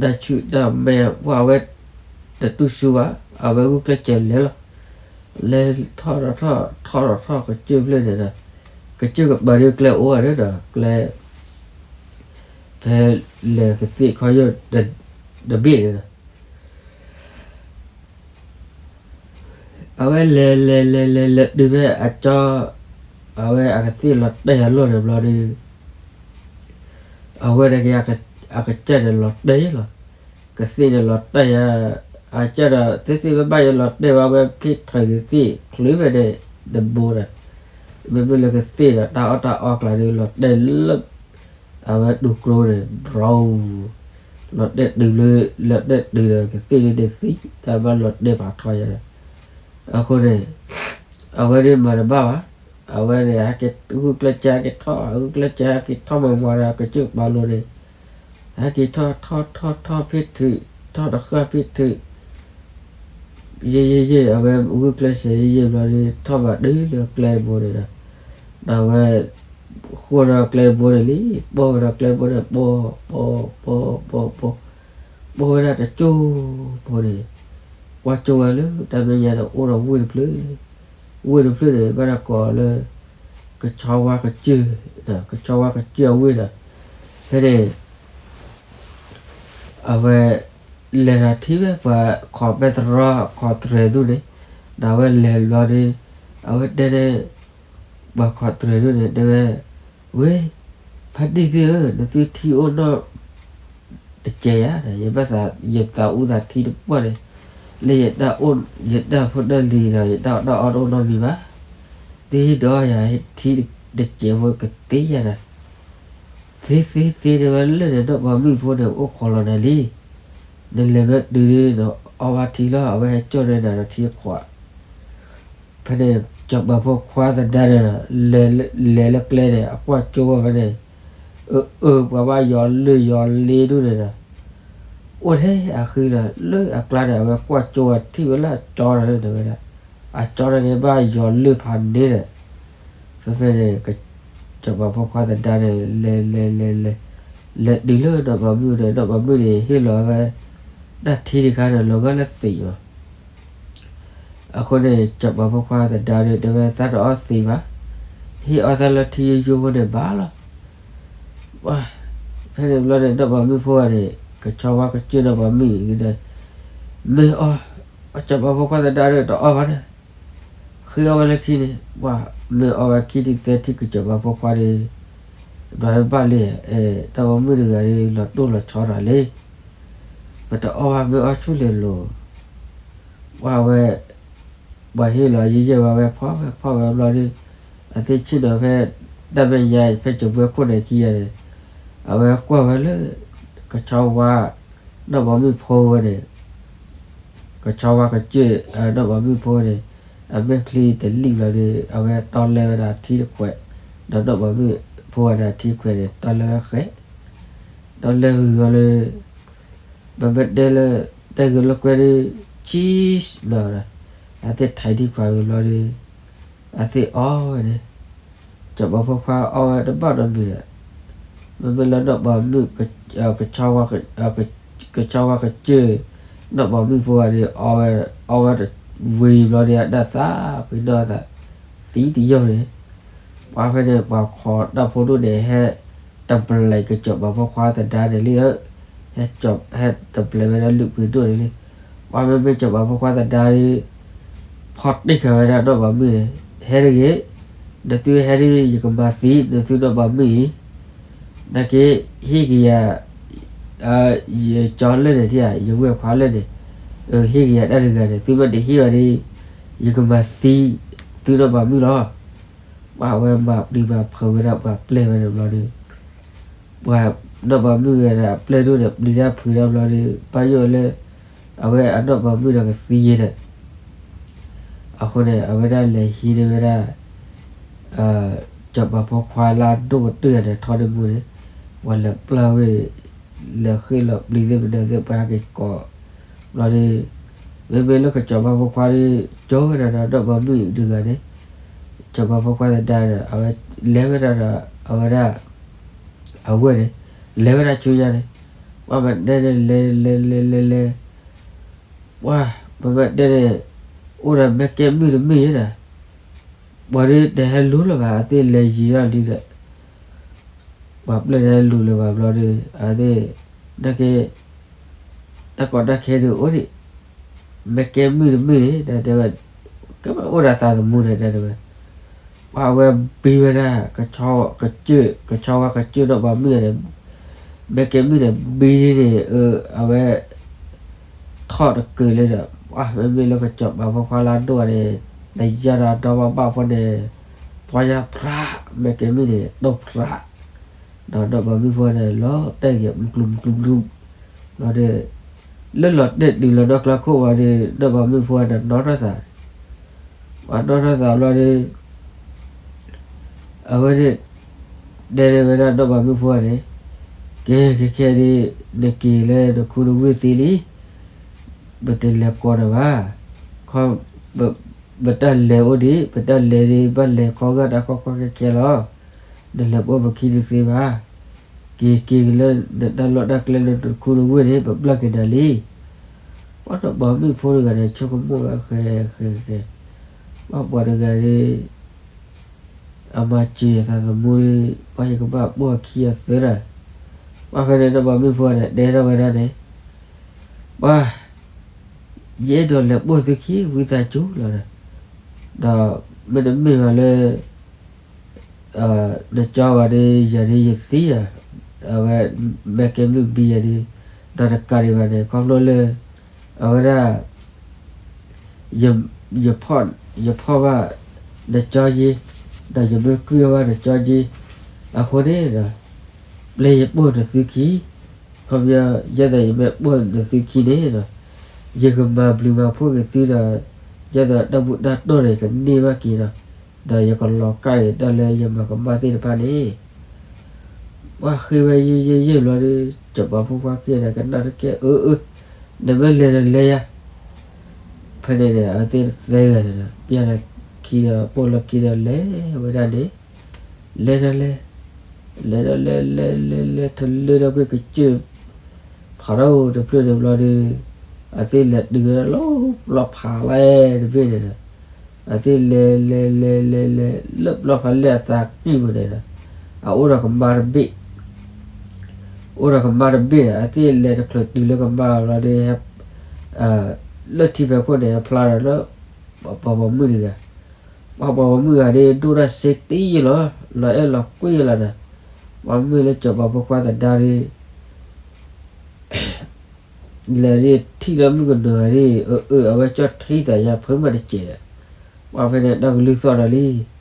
တၢ်ဆူၣ်တၢ်မဲာ် ပှၤအဝဲတတူၢ်ဆူဘၣ် အဝဲဂုာ်ကျဲးစၢးလဲၤလီၤ. လဲၤထီၣ်ဒီးထီၣ် ထီၣ်ဒီးထီၣ်ကစၢၢ်ဖျၢၣ်န့ၣ်ဒီး ကစၢၢ်ကပၤဒုးကျဲအိၣ်ဝဲဒီး ကျဲ ဖဲလဲၤကသ့ၣ်ခီယိၣ်တဘ့ၣ်န့ၣ်ဒီး အဝဲလဲၤလဲၤလဲၤလဲၤလဲၤတုၤဖဲအကၠီ အဝဲအကသ့ၣ်လီၤတဲာ်အလီၢ်န့ၣ်ဘျီဒီး အဝဲဒၣ်က့ အကစၢ်န့ၣ်လီၤတဲာ်လီၤ. ကသ့ၣ်န့ၣ်လီၤတဲာ်ယၤ အကစၢ်ဒီး သ့ၣ်သ့ၣ်ဘၣ်ဘၣ်ယလီၤတဲာ်ဘၣ်ဝဲဖ့ထၢၣ်ကသ့ၣ်ချုးဖဲန့ၣ် တဘိဒီး မ့မ့ၢ်လၢကသ့ၣ်ဒီး တၢ်အီၣ်တၢ်အီကျါဒီး လီၤတဲာ်လၢ အဝဲတူၢ်ကျိန့ၣ် ဘြီ လီၤတဲာ်တုၤလၢ လီၤတဲာ်တုၤဒီးကသ့ၣ်ဒ်န့ၣ်သံ တၢ်ဘၣ်လီၤတဲာ်ဖးထီယၤဒီး အဃိန့ၣ် အဝဲဒၣ်မၤတဘၣ်ဘၣ်. အဝဲန့ၣ် ဟဲက့ၤဂုာ်ကျဲးစၢးဟဲက့ၤထီၣ် ဂုာ်ကျဲးစၢးဟဲက့ၤထီၣ်မၤမၤဒီး ကစၢၢ်ကပၤလိၤန့ၣ် ဟဲက့ၤထီၣ်ထီၣ်ထီၣ်ထီၣ်ဖ့ထၢၣ် ထီၣ်တဃၣ်ဖ့ထၢၣ် ယံာ်ယံာ်ယံာ် အဝဲဂုာ်ကျဲးစၢးယံာ်ယံာ်ဘျီဒီး ထီၣ်ဘးတုၤလၢကျဲတဘိန့ၣ်ဒီး ဒီးအဝဲ ဃိဒီးကျဲတဘိန့ၣ်လံ ပိၢ်ဝဲဒီးကျဲတဘိန့ၣ် ပိၢ် ပိၢ် ပိၢ် ပိၢ် ပိၢ် ပိၢ်ဝဲဒၣ်တကၠိဖိန့ၣ် ကွၢ်ကၠိဝဲလၢတၢ်မဲာ်ညါန့ၣ် အိၣ်ဒီးဝ့ၢ်တဖျၢၣ် ဝ့ၢ်တဖျၢၣ်န့ၣ် ဘၣ်တၢ်ကိးလၢ က ကဆီဝါကစၢၢ်, ကဆီဝါကစၢၢ်အဝ့ၢ်ဒီး ဖဲန့ၣ် အဝဲ လဲၤဒီးထံၣ်ဝဲပှၤခီၣ်မဲာ်သရီခီၣ်တြဲၤဒူၣ်န့ၣ်, ဒီးအဝဲလဲၤဘျီဒီး အဝဲတဲန့ၣ် ပှၤခီၣ်တြဲၤဒူၣ်န့ၣ် တဲဝဲ, ဝ့ၢ် ဖါတံၢ်သ့ၣ်ဧၢ, နသုထံအိၣ်နီၢ် တစဲးယၤ, ယဘၣ်သး ယသးအူသးထံတပှၢ်န့ၣ် လၢယတၢ်အိၣ် ယတၢ်ဖိတၢ်လံၤဒီး ယတၢ်အီၣ်တၢ်အီတအိၣ်နီတမံၤဘၣ်. သုဟ့ၣ်ဒီးယၤထံတစဲးဖိကသ့ယၤဒီး, သ့သ့သ့ တဲဝဲလၢန့ၣ် နီၢ်ပၤမုၣ်ဖိန့ၣ် အိၣ်ခိးလီၤနၤလံ. နလဲၤမ့ၢ်တုၤဒီး နအီၣ်ဘၣ်ထံလီၤ, အဝဲဟဲကၠီၣ်န့ၢ်နၤဒီးထံတခွး ဖဲန့ၣ် စီၤပၤဖိခွါသဒါန့ၣ်ဒီး လဲၤလၢကျဲန့ၣ် အကွၢ်ကၠိဝဲဖဲန့ၣ်, အၢ အၢ ပှၤဘၣ်ယီၤလၢၢ်ယီၤလ့ဒူၣ်န့ၣ်ဒီး အိၣ်ထဲအဃံလီၤ. လၢအကျါန့ၣ် အဝဲကွၢ်ကၠိဝဲထံၣ်ဝဲလၢအကၠီန့ၣ်တဲဝဲဒၣ်, အကၠီန့ၣ်က့ဘၣ်ယီၤလၢၢ်ဖးန့ၣ်ဒီး ဖဲဖဲန့ၣ် စီၤပၤဖိခွါသဒါန့ၣ် လဲၤလဲၤလဲၤလဲၤ လဲၤတုၤလၢနီၢ်ပၤမုၣ်န့ၣ် နီၢ်ပၤမုၣ်န့ၣ် ဟ့ၣ်လီၤဝဲ တၢ်ထံတခါန့ၣ် လီၤဂာ်လၢသံးလီၤ. အဃိန့ၣ် စီၤပၤဖိခွါသဒါဒီး တဲဝဲသးတအီၣ်သံးဘၣ်, ဟ့ၣ်အီၣ်သးလၢထံယိယိဖိန့ၣ်ဘၣ်လီၤ. ဖဲန့ၣ်ဘျီန့ၣ် နီၢ်ပၤမုၣ်ဖိန့ၣ် ကဆီဝါကစၢၢ်နီၢ်ပၤမုၣ်အံၤဒီး မ့ၢ်အီၣ်, စီၤပၤဖိခွါသဒါဒီးတအီၣ်ဘၣ်န့ၣ် ဃ့အီၣ်ဝဲလၢထံန့ၣ် ပှၤမ့ၢ်အီၣ်ဝဲခံထံၣ်သၢထံၣ် ကစီၤပၤဖိခွါဒီး ဒွးဝဲဘၣ်လံ, တၢ်ပိာ်မုၣ်တဂၤဒီး လီၤတိၢ်လီၤဆီတၢ်လံ, ပတအီၣ်ဘၣ် မ့ၢ်အီၣ်ဆူၣ်လဲၤလိၤ, ပှၤဝဲ ပှၤဟ့ၣ်လီၤယဲၢ်ယဲၢ်ဝဲ အဝဲဖီၣ်ဝဲဖီၣ်ဝဲဘျီဒီး အသ့ၣ်ဆ့ၣ်နီၤဖဲ တၢ်မဲာ်ညါဖဲကၠိၤပှဲၤခိၣ်န့ၣ်ခံဂၤန့ၣ် အဝဲကွၢ်ဝဲလၢ ကဆီဝါ နီၢ်ပၤမုၣ်ဖိဝဲန့ၣ် ကဆီဝါကစၢၢ် နီၢ်ပၤမုၣ်ဖိန့ၣ် အမဲာ်ချံတလံၣ်ဘျီဒီး အဝဲတီလဲဝဲဒၣ်ထံတခွဲး, ဒီးနီၢ်ပၤမုၣ်ဖိဝဲဒၣ်ထံခွဲးန့ၣ် တီလဲဝဲဃဲး, တီလဲဂုၤဝဲလၢ ပမ့ၢ်တဲလၢ တၢ်ဂ့ၢ်လိာ်ကွဲဒီး cheese မၤဝဲဒၣ်, အသ့ၣ်ထဲးထံခွဲးဝံၤဘျီဒီး အသ့ၣ်အီၣ်ဝဲန့ၣ် စီၤပၤဖိခွါအီၣ်ဝဲတဘၣ်နီတမံၤဒီး မ့မ့ၢ်လၢနီၢ်ပၤမုၣ် ကဆီဝါကစၢၢ် နီၢ်ပၤမုၣ်ဖိဝဲဒီး အီၣ်ဝဲတဝံၤဘျီဒီး အတၢ်သးပ့ၤနီၣ်သး သံတယီၢ်န့ၣ် ပှၤဖဲန့ၣ် ပှၤခီတၢ်ဖိဒိၣ်န့ၣ် ဟဲတပျဲးကစီၤပၤဖိခွါသဒါန့ၣ်လံ, ဟဲတပျဲးဝဲဒၣ်လုၢ်ပှ့ၤဒိၣ်န့ၣ်လံ. ပှၤမ့မ့ၢ်စီၤပၤဖိခွါသဒါဒီး ဖီၣ်တ့ၢ်ဃာ်ဝဲဒၣ်နီၢ်ပၤမုၣ်န့ၣ် ဟဲတဂ့ၤ, နသုဟဲဒ် ယကမၤသံနသုနီၢ်ပၤမုၣ်အံၤ, နာ်က့ ဟ့ၣ်က့ၤယၤ ယကၠီလၢာ်န့ၣ်ဧါ, ယဝဲၢ်ခွါလၢာ်န့ၣ်, ဟ့ၣ်က့ၤယၤတၢ်တဂၤန့ၣ် သုမ့ၢ်တဟ့ၣ်ဘၣ်ဒီး ယကမၤသံသုနီၢ်ပၤမုၣ်လီၤ. ပှၤအဝဲမၤပျံၤမၤဖုးဝဲဒၣ် ပှၤပျဲၢ်ဝဲန့ၣ်ဘျီဒီး ပှၤနီၢ်ပၤမုၣ်ဝဲဒၣ်အပျဲၢ်ဒိၣ်န့ၣ် ပျံၤတၢ်ဖုးတၢ်ဘျီဒီး ဘၣ်ယိၣ်လၢ အဝဲအနီၢ်ပၤမုၣ်ဒီးကသံယဲဒီး အဃိန့ၣ် အဝဲဒၣ်လဲၤဟံးန့ၢ်ဝဲဒၣ် စီၤပၤဖိခွါလၢအဒိၣ်ကတၢၢ်န့ၣ် ထီန့ၢ်မူန့ၣ် ပှၤလဲၤပျၢ်ဝဲ လဲၤဃ့ၢ်လီၤပျံၤသ့ၣ်မနုၤသ့ၣ် ပှၤဟဲက့ၤကိး ဘျီဒီး မ့မ့ၢ်လၢကစီၤပၤဖိခွါဒီး ကၠီဝဲဒၣ်ဒီးနီၢ်ပၤမုၣ်တဂၤန့ၣ် စီၤပၤဖိခွါသဒါဒီး အဝဲလဲၤဝဲဒၣ်ဒီး အဝဲဒၣ် အဝဲၢ်န့ၣ် လဲၤဝဲဒၣ်ဆူညါန့ၣ် ပှၤမၤတဲန့ၣ် လဲၤလဲၤလဲၤလဲၤလဲၤ ပှၤ ပမၤတဲန့ၣ် အိၣ်ဒီးမ့ၢ်ကဲမုၣ်တမုၣ်ယဲဒၣ် ပှၤဒီးတဟဲလူၤလၢၤဘၣ် အသ့ၣ်လဲၤယံၤထီၣ်လံဒီး ပှၤပျဲၢ်တဟဲလူၤလၢၤဘၣ်ဘျီဒီး အဝဲသ့ၣ် နာ်က့ တၢ်ကီတၢ်ခဲဒုးအိၣ်ဒံး မ့ၢ်ကဲမုၣ်တမုၣ်န့ၣ် တၢ်တဲဝဲ ကမ့ၢ်အိၣ်ဒီးသးသမူန့ၣ် တၢ်တဲဝဲ ပှၤအဝဲဘံဝဲဒၣ် ကဆီဝါကစၢၢ်နီၢ်ပၤမုၣ်န့ၣ် မ့ၢ်ကဲမုၣ်န့ၣ် ဘံန့ၣ် အဝဲ ထီၣ်တကၢၤလၢဒီး ပှၤမ့မ့ၢ်လၢကစီၤပၤဖိခွါလၢအဒိၣ်န့ၣ် နယါဒီးဒီဘၣ်ဘၣ်ဖိန့ၣ် သွါညါဖြး မ့ၢ်ကဲမုၣ်န့ၣ် တိၢ်ဖြး ဒီးနီၢ်ပၤမုၣ်ဖိန့ၣ် လီၤတဲာ်က့ၤ မုၢ်ကျူၣ်မုၢ်ကျူၣ်မုၢ်ကျူၣ် ဘျီဒီး လၢလီၤတဲာ်တုၤလီၤနီၢ်ကျါခိၣ်ဝံၤဒီး နီၢ်ပၤမုၣ်ဖိန့ၣ် နီၢ်ထီၣ်သး ပှၤနီၢ်ထီၣ်သးဘျီဒီး အဝဲန့ၣ် တဲန့ၢ်ဝဲဒၣ်နီၢ်ပၤမုၣ်ဖိန့ၣ် ကဲ ခဲခဲဒုး နက့ၤလၢနခူနဝ့ၢ်သ့လံ ပတလဲၤကိးနၤဘၣ် ခီ ပတၢ်လဲၤအိၣ်ဒံး ပတၢ်လဲၤဒုး ဘၣ်လဲၤခီဂာ်တၢ်ခီခီခဲခဲလီၤ နလဲၤပအိၣ်ပခံတသ့ဘၣ် က့ၤက့ၤက့ၤလၢနတၢ်လီၢ်တၢ်ကျဲလၢနခူနဝ့ၢ်န့ၣ် ပပျၢ်က့ၤနၤလံ ပှၤနီၢ်ပၤမုၣ်ဖိတဂၤန့ၣ် ဆိကမိၣ်ဝဲဃဲဃဲဃဲ ပှၤပှၤတဂၤန့ၣ် အမၤစၢၤယသးသမူ, ပှၤယကဘၣ်ပိာ်အခံအသၢဒီး, ပှၤဖဲန့ၣ်ဒီးပှၤမုၣ်ဖိန့ၣ် တဲထီၣ်ဝဲဒၣ်န့ၣ်, ပှၤ ယအဲၣ်ဒိးလဲၤပိာ်သုခံ ဝံသးစူၤလီၤဒီး, ဒီးမ့တမ့ၢ်ဘၣ်လၢ နကၠီဘၣ်ဒီး ယၤဒီးယသံဧါ, အဝဲ မ့ၢ်ကဲမုၢ်ဘံယၤဒီး, ဒီးတကးဒံးဘၣ်န့ၣ် ခီဖျိလၢ အဝဲဒၣ် ယ ယဖီၣ်ဘၣ်နကၠီယ့, ဒီးယမ့ၢ်ကွံအီၣ်ဘၣ်နကၠီယ့, အဃိန့ၣ်ဒီး ပျဲယပိာ်နသုခံ, ခီပညီ ယဲဒၣ်ယမ့ၢ်ပိာ်နသုခံန့ၣ်ဒီး ယကမၤဘျုးမၤဖှိၣ်က့ၤသုဒီး ယဲဒၣ်တၢ်ဘူၣ်တၢ်တီၢ်န့ၣ် ကန့ၢ်ဘၣ်က့ၤဒီး, ဒီးယကလီၤကၢ်က့ၤတၢ်လၢယမၤကမၣ်သ့ၣ်တဖၣ်န့ၣ် ပှၤဃ့ဝဲယဲၢ်ယဲၢ်ယဲၢ်ဘျီဒီး စီၤပၤဖိခွါခံဂၤန့ၣ် ကနၣ်တကဲ အၢ အၢ နမ့ၢ်လဲၤဒီးလဲၤယၤ, ဖဲန့ၣ်န့ၣ် အဝဲသ့ၣ်သၢဂၤန့ၣ်ဒီး ပျၢ်လီၤခံဒီး ပိာ်လီၤခံဒီးလဲၤဝဲဒၣ်န့ၣ်, လဲၤဒီးလဲၤ, လဲၤဒီးလဲၤ လဲၤလဲၤလဲၤ ထလၢဒီးကွ့ၢ်ကစၢၢ် ဖးထီၣ်တဖျၢၣ်န့ၣ်ဘျီဒီး အဝဲသ့ၣ်လဲၤတုၤဝဲဒၣ်လၢပျီဖးလဲၢ်တဘ့ၣ်န့ၣ်ဒီး, အဝဲသ့ၣ်လဲၤလဲၤလဲၤလဲၤလဲၤ လၢပျီဖးလဲၢ်အသးကံၢ်ပူၤန့ၣ်ဒီး အအိၣ်ဒီးကမါတဘ့ၣ်, အိၣ်ဒီးကမါတဘ့ၣ်ဒီး အဝဲသ့ၣ်လဲၤတချုးတုၤလၢကမါဘျီဒီး လၢထံဖီခိၣ်န့ၣ် ဟဲဖျါဒီးလၢ ပှၤပိာ်မုၣ်တဂၤ, ပှၤပိာ်မုၣ်ဂၤဒီးဒိၣ်တၢ်စ့တံၢ်လီၤ, လီၤအဲၣ်လီၤကွံလီၤဒီး, ပှၤမ့ၢ်လၢစီၤပၤဖိခွါသဒါဒီး လဲၤဒ်ထံၣ်လၢမုၣ်ကနီၤဂၤဒ် အၢ အၢ အဝဲကၠီၣ်ထံသးယါဖုမးတစဲးဒီး, ပှၤဖဲန့ၣ်ဒီးကလုၢ်သီၣ်ဒီးလံ,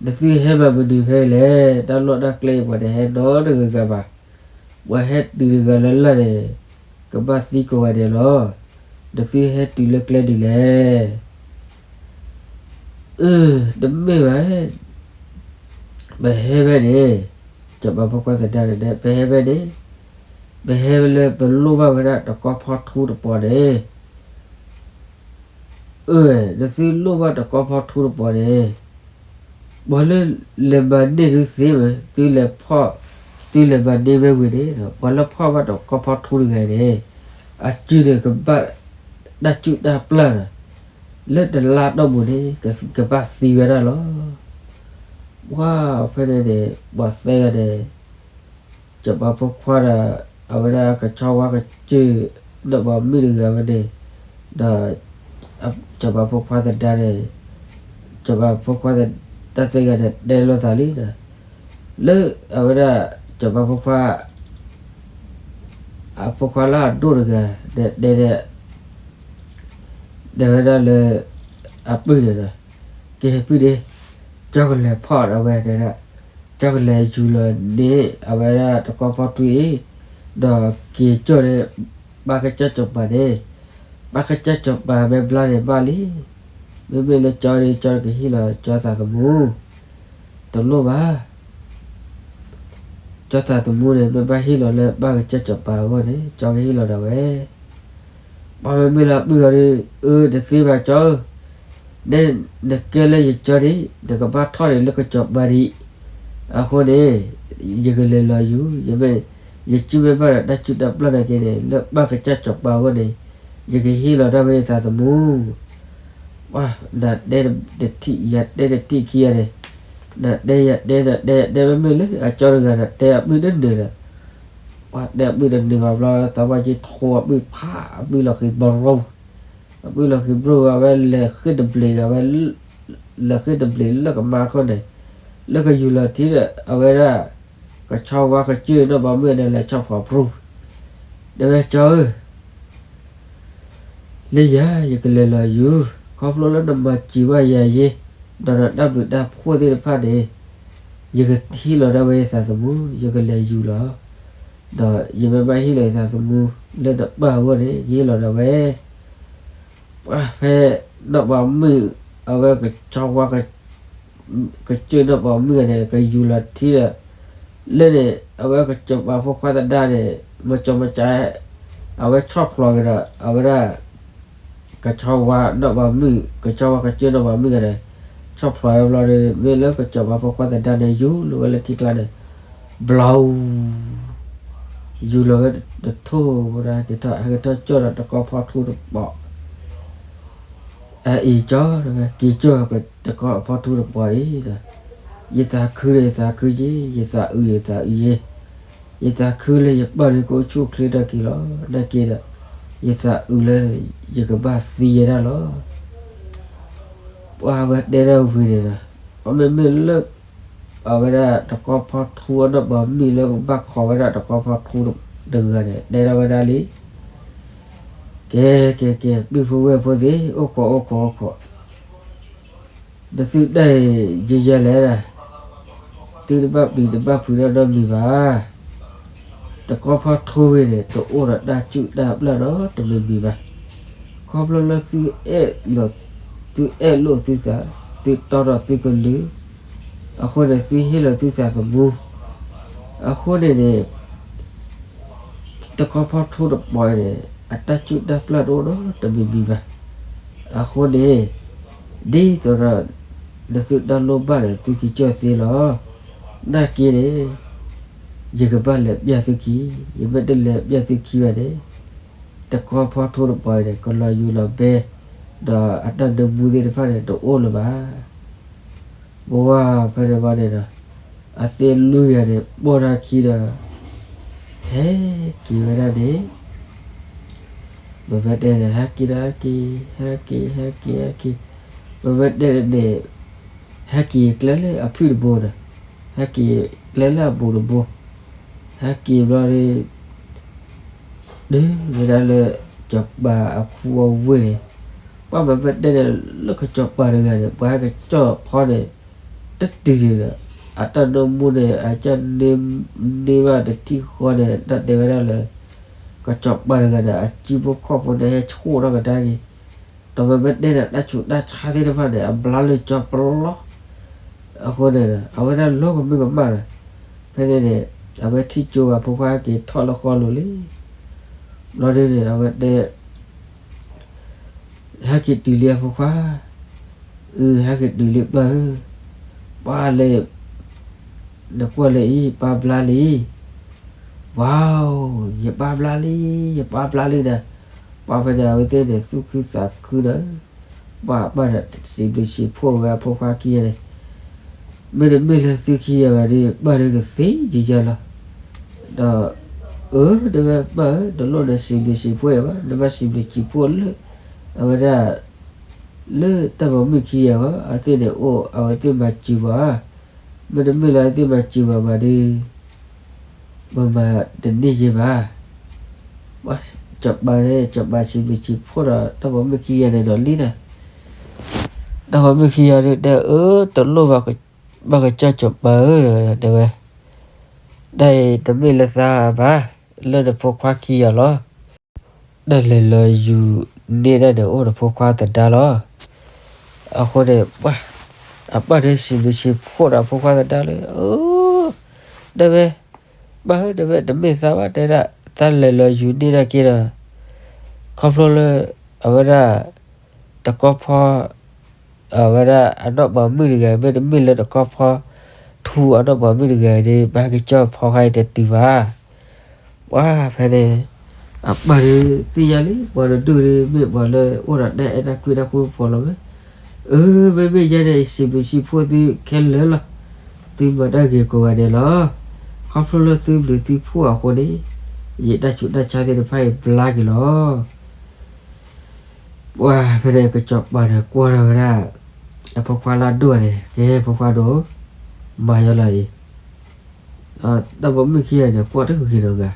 နသုဟဲမၤမနုၤဖဲလဲၣ်, တၢ်လီၢ်တၢ်ကျဲအံၤပှၤတဟဲနီတဂၤဂၤဘၣ်, ပှၤဟဲတုၤတဂၤလၢ်လၢ်န့ၣ် ကဘၣ်သံကိးဂၤဒဲးလီၤ, နသုဟဲတုၤလၢကျဲဒ်လဲၣ် အၢ တမ့ၢ်ဘၣ်, ပဟဲဖဲန့ၣ်, စီၤပၤဖိခွါသဒါန့ၣ် ပဟဲဖဲန့ၣ်, ပဟဲဖဲလၢပလိၣ်ဘၣ်ဝဲဒၣ်တကီၢ်ဖီထူတပီၤန့ၣ်, အၢ နသုလိၣ်ဘၣ်တကီၢ်ဖီထူတပီၤန့ၣ်, ပှၤလၢလဲၤမၤန့ၢ်သုသ့မ့ၢ် သုလဲၤဖီၣ်, သုလဲၤမၤန့ၢ်မ့ၢ်ဝံၤန့ၣ်ဒီး ပှၤလၢဖီၣ်ဘၣ်တကီၢ်ဖီထူတဂၤန့ၣ်, အစုန့ၣ်ကဘၣ်တၢ်စူၣ်တၢ်ပျၢ်ဒီး လၢတလါတီၢ်ပူၤန့ၣ် ကဘၣ်သံဝဲဒၣ်လီၤ. ပှၤဖဲန့ၣ်န့ၣ် ပှၤသၢဂၤန့ၣ် စီၤပၤဖိခွါဒီး အဝဲဒၣ်ကဆီဝါကစၢၢ် နီၢ်ပၤမုၣ်တဂၤဝဲန့ၣ်, ဒီး စီၤပၤဖိခွါသဒါန့ၣ်, စီၤပၤဖိခွါတၢ်သၢဂၤန့ၣ် တဲလိာ်သးလံဒီး, လၢအဝဲဒၣ် စီၤပၤဖိခွါ အဖိခွါလၢအဒိၣ်တဂၤန့ၣ် တဲ တဲဝဲဒၣ်လၢ အပုၢ်န့ၣ်ဒီး, ကဲပုၢ်ဒ့, ကၠီကလဲၤဖီၣ်ဒီးဝဲဒၣ်, ကၠီကလဲၤယူၤလီၤန့ၢ် အဝဲဒၣ်တကီၢ်ဖီထူအံၤ, ဒီးက့ၤကၠီၣ်န့ၢ် ပၢ်ကစၢ်စီၤပၤန့ၣ်, ပၢ်ကစၢ်စီၤပၤမ့ၢ်ဘျါန့ၣ်ဘၣ်လံ, မ့မ့ၢ်လၢကၠီန့ၣ် ကၠီကဟ့ၣ်လီၤကၠီသးသမူ, တလိၣ်ဘၣ် ကၠီသးသမူန့ၣ် မ့ၢ်ဘၣ်ဟ့ၣ်လီၤလၢပၢ်ကစၢ်စီၤပၤအဂီၢ်န့ၣ် ကၠီကဟ့ၣ်လီၤဒၣ်ဝဲ, ပှၤမ့မ့ၢ်လၢအပုၢ်အီၤဒီး, အၢ တသ့ဘၣ်ကၠီဧၢ, နဲနကဲလၢယကၠီန့ၣ် နကဘၣ်ထီၣ်န့ၣ်လၢကစီၤပၤဒံး, အဃိန့ၣ် ယကလဲၤလီၤယူၤ, ယမ့ၢ်, ယစုမ့ၢ်ဘၣ်ဒီးတၢ်စူၣ်တၢ်ပျၢ်နာ်က့န့ၣ် လၢပၢ်ကစၢ်စီၤပၤအဂီၢ်န့ၣ် ယကဟ့ၣ်လီၤဒၣ်ဝဲယသးသမူ ပှၤနတဲတထံၣ် ယတဲတထံၣ်ခံဂၤန့ၣ်, နတဲယတဲ နတဲယတဲ မ့မ့ၢ်လၢအကၠီတဂၤဒီး တဲအပုၢ်တနၢၤဒီး, ပှၤတဲအပုၢ်တနၢၤဘၣ်ဘျီ သးဝဲက့ၤထိအပုၢ်ဖး အပုၢ်လီၤဃံၤဘြိ, အပုၢ်လီၤဃံၤဘြိ အဝဲလဲၤဃ့ၢ်တဘျံး အဝဲ လဲၤဃ့ၢ်တဘျံးလၢကမါခိၣ်န့ၣ်, လၢကယူၤလီၤထံဒီး အဝဲဒၣ် ကဆီဝါကစၢၢ်နီၢ်ပၤမုၣ်န့ၣ် လဲၤဆီၣ်ဖီၣ်ပြူၤ, တဲဝဲကၠီဧၢ လၢယၤ ယကလဲၤလီၤယူၤ, ခီဖျိလၢနမၤစၢၤဘၣ်ယၤယ့, ဒီးနတၢ်ဘျုးတၢ်ဖှိၣ်သ့ၣ်တဖၣ်န့ၣ်, ယကဟ့ၣ်လီၤဒၣ်ဝဲယသးသမူ ယကလဲၤယူၤလီၤ, ဒီးယမ့ၢ်ဘၣ်ဟ့ၣ်လီၤယသးသမူ လၢနပၢ်အဂီၢ်န့ၣ် ယဟ့ၣ်လီၤဒၣ်ဝဲ ပှၤဖဲနီၢ်ပၤမုၣ် အဝဲကဆီဝါ ကစၢၢ်နီၢ်ပၤမုၣ်န့ၣ် ကယူၤလီၤထံဒီး လၢန့ၣ် အဝဲကစီၤပၤဖိခွါသဒါန့ၣ် မၤကၠီမၤကၠီ အဝဲဆီၣ်ဖျိးက့ၤဒီး အဝဲဒၣ် ကဆီဝါနီၢ်ပၤမုၣ် ကဆီဝါကစၢၢ်နီၢ်ပၤမုၣ်ဂၤန့ၣ် ဆီၣ်ဖျိးဝဲဘျီဒီး မ့ၢ်လၢကစီၤပၤဖိခွါသဒါန့ၣ် ယူၤလီၤဝဲလၢထံကျါန့ၣ် ဘျီ ယူၤလီၤဝဲတထိၣ်ဝဲဒၣ် ဟဲက့ၤထီၣ်ကၠီၣ်ဒီးတကီၢ်ဖီထူတပီၤ အအံၤကၠီၣ်ဝဲ က့ၤကၠီၣ်တကီၢ်ဖီထူတပီၤအံၤဒီး ယသးခုဒီးယသးခုယ့, ယသးအုးဒီးယသးအုးယ့, ယသးခုလၢယပၢ်ဒီးကအိၣ်ဆူၣ်အိၣ်ချ့ထီၣ်က့ၤလီၤ. နာ်က့ဒီး, ယသးအုးလၢ ယကဘၣ်သံဝဲဒၣ်လီၤ. ပှၤဝဲတဲဒၣ်ဝံၤန့ၣ်ဒီး, အမ့မ့ၢ်လၢ အဝဲဒၣ်တကီၢ်ဖီထူအနီၢ်ပၤမုၣ်လၢ ကဘၣ်ခိးဝဲဒၣ်တကီၢ်ဖီထူတဂၤန့ၣ် တဲထီၣ်ဝဲဒၣ်လံ, ကဲ ကဲ ကဲ ပုၢ်ဖိဝဲၢ်ဖိသ့ၣ်, အိၣ်ခိး အိၣ်ခိး အိၣ်ခိး, နသုတၢ်အံၤ ယယဲလဲၣ်ဒၣ်, သုတဘၣ်ပျံၤတဘၣ်ဖုးတၢ်နီတမံၤဘၣ်. တကီၢ်ဖီထူဝဲန့ၣ် တအိၣ်ဒီးတၢ်စူၢ်တၢ်ပျၢ်နီတမံၤမံၤဘၣ်. ခီဖျိလၢသုအဲၣ်လီၤ, သုအဲၣ်လိာ်သုသး, သုတီဒီးသုကလုာ်, အဃိန့ၣ် သုဟ့ၣ်လီၤသုသးသမူ, အဃိန့ၣ်န့ၣ် တကီၢ်ဖီထူတပၤန့ၣ် အတၢ်စူၢ်တၢ်ပျၢ်တအိၣ်နီတမံၤမံၤဘၣ်. အဃိန့ၣ် ဒ်သိးဒီး နသုတၢ်လိၣ်ဘၣ်န့ၣ် သုကစၢၢ်သ့လီၤ. နာ်က့န့ၣ် ယကဘၣ်လဲၤပျၢ်သုခံ, ယမ့ၢ်တလဲၤပျၢ်သုခံဘၣ်န့ၣ် တကီၢ်ဖီထူတပၤန့ၣ် ကလီၤယိၤလီၤဘဲ, ဒီးအတၢ်နၢမူသ့ၣ်တဖၣ်န့ၣ် တအိၣ်လၢၤဘၣ်. ပဝဲဖဲန့ၣ်ဘၣ်န့ၣ်ဒီး အသ့ၣ်လွံၢ်ဂၤန့ၣ် ပိာ်ထီၣ်ခံဒီး ဟဲက့ၤဝဲဒၣ်န့ၣ်, ပမ့ၢ်တဲန့ၣ် ဟဲက့ၤဒီးဟဲက့ၤ, ဟဲက့ၤ ဟဲက့ၤ ဟဲက့ၤ, ပမ့ၢ်တဲန့ၣ် ဟဲက့ၤကျဲလၢအဖုၣ်တဘိဒီး ဟဲက့ၤကျဲလၢအဘူးတဘိ, ဟဲက့ၤဘျီဒီး တုၤဝဲဒၣ်လၢ စီၤပၤအဖူအဝ့ၢ်န့ၣ်, ပှၤမ့မ့ၢ်တဲန့ၣ် လၢကစီၤပၤတဂၤန့ၣ် ပှၤဟဲကစီၣ်ဖီန့ၣ် တတုၤန့ၣ်ဒီး အတၢ်နၢမူန့ၣ် အကန့ၢ်ဘၣ်တထံၣ်ဃီန့ၣ် တၢ်တဲဝဲဒၣ်လၢ ကစီၤပၤတဂၤန့ၣ် အစုဖိခီၣ်ဖိန့ၣ် ဟဲဆှိၣ်ထီၣ်ကဒါက့ၤ, ဒီးမ့မ့ၢ်တဲန့ၣ် တၢ်ဆူးတၢ်ဆါသ့ၣ်တဖၣ်န့ၣ် အဘျါလၢကၠီပလီၢ် အဃိန့ၣ် အဝဲဒၣ်လီၤကမၢကမၣ်ဒီး ဖဲန့ၣ်န့ၣ် အဝဲထံၣ်ကၠိဂၤဖိခွါက့ၤထီၣ်လၢဃီလိၤလံ. ဘျီဒ်န့ၣ် အဝဲတဲ ဟဲက့ၤတုၤလံအဖိခွါ, အ ဟဲက့ၤတုၤလံပၢ်ဧၢ, ပၢ်လဲၤ, နကွၢ်လၢအံၤ ပၢ်ဘျါလံ, ဝါ, ယပၢ်ဘျါလံ, ယပၢ်ဘျါလံဒီး ပှၤဖဲန့ၣ် အဝဲသ့ၣ်န့ၣ် သူၣ်ခုသးခုဒီး ပှၤအပၢ်ဒီး စံးဘျုးစံးဖှိၣ်ဝဲအဖိခွါခံဂၤန့ၣ်, မ့တမ့ၢ်လၢသုခံဂၤဘၣ်ဒီး ပၢ်ဒီးကသ့ယယၤလီၤ. ဒီး အၢ တဲဝဲပၢ်ဧၢ, တလိၣ်နစံးဘျုးစံးဖှိၣ်ယၤဘၣ်, နဘၣ်စံးဘျုးစံးဖှိၣ်လၢ အဝဲဒၣ် လၢတၢ်ပိာ်မုၣ်ခံဂၤဃီ အဝဲသ့ၣ်န့ၣ်အိၣ် အဝဲသ့ၣ်မၤစၢၤပှၤ, မ့တမ့ၢ်လၢအဝဲသ့ၣ်မၤစၢၤပှၤဘၣ်ဒီး ပမၤတန့ၢ်ယဲဘၣ်. စီၤပၤန့ၣ် စီၤပၤစံးဘျုးစံးဖှိၣ်ဒီး တၢ်ပိာ်မုၣ်ခံဂၤန့ၣ်ဒီးလံဒီး တၢ်ပိာ်မုၣ်ခံဂၤဒီးတဲ အၢ တလိၣ်ဘၣ်, ဘၣ်ကစၢ်စီၤပၤဧၢ တဲဝဲ, တၢ်အံၤတမ့ၢ်လၢသးဘၣ်, လၢနဖိခွါခံဂၤလီၤ. တၢ်လဲၤလီၤယူၤန့ၢ်တၢ်န့ၣ် အိၣ်နဖိခွါသဒါလီၤ. အဃိန့ၣ် ပှၤ အပၢ်န့ၣ်စံးဘျုးစံးဖှိၣ်ဒီးဖိခွါသဒါလၢ အၢ တဲဝဲ, ပၢ်ဧၢ တဲဝဲ တမ့ၢ်သးဘၣ် တဲဒၣ် သးလဲၤလီၤယူၤန့ၢ်တၢ်က့ၤဒီး ခီဖျိလၢ အဝဲဒၣ် တကီၢ်ဖီ အဝဲဒၣ်အနီၢ်ပၤမုၣ်တဂၤ မ့တမ့ၢ်လၢတကီၢ်ဖီ ထူအနီၢ်ပၤမုၣ်တဂၤဒီး ဘၣ်ကစၢ်ဖီခါအံၤတတုၤဘၣ်. ပှၤဖဲန့ၣ် အပၢ်ဒီးသ့ၣ်ညါလံ ပှၤတဒူၣ်ဒီး မ့ၢ်ပှၤလၢအိၣ်ဒီးတၢ်အဲၣ်တၢ်ကွံတၢ်ဃူဖိလီၤဝဲ. အၢ မ့မ့ၢ်ယဲန့ၣ် စံးဘျုးစံးဖှိၣ်သုခဲလၢာ်လီၤ. သုမၤတၢ်ဂ့ၤကိးဂၤဒဲးလီၤ. ခီဖျိလၢသုဘျုးသုဖှိၣ်အဃိန့ၣ် ယတၢ်ဆူးတၢ်ဆါသ့ၣ်တဖၣ်အံၤဘျါက့ၤလီၤ. ပှၤဖဲန့ၣ် ကစီၤပၤန့ၣ်ကွၢ်ထီၣ်ဝဲဒၣ် အဖိခွါလၢအဒိၣ်န့ၣ် ကဲဖိခွါဒိၣ် မၤယီၤလီၤအံၤ, တၢ်ပိာ်မုၣ်ခံဂၤန့ၣ် ကွၢ်တဂ့ၤဒီးဂၤ,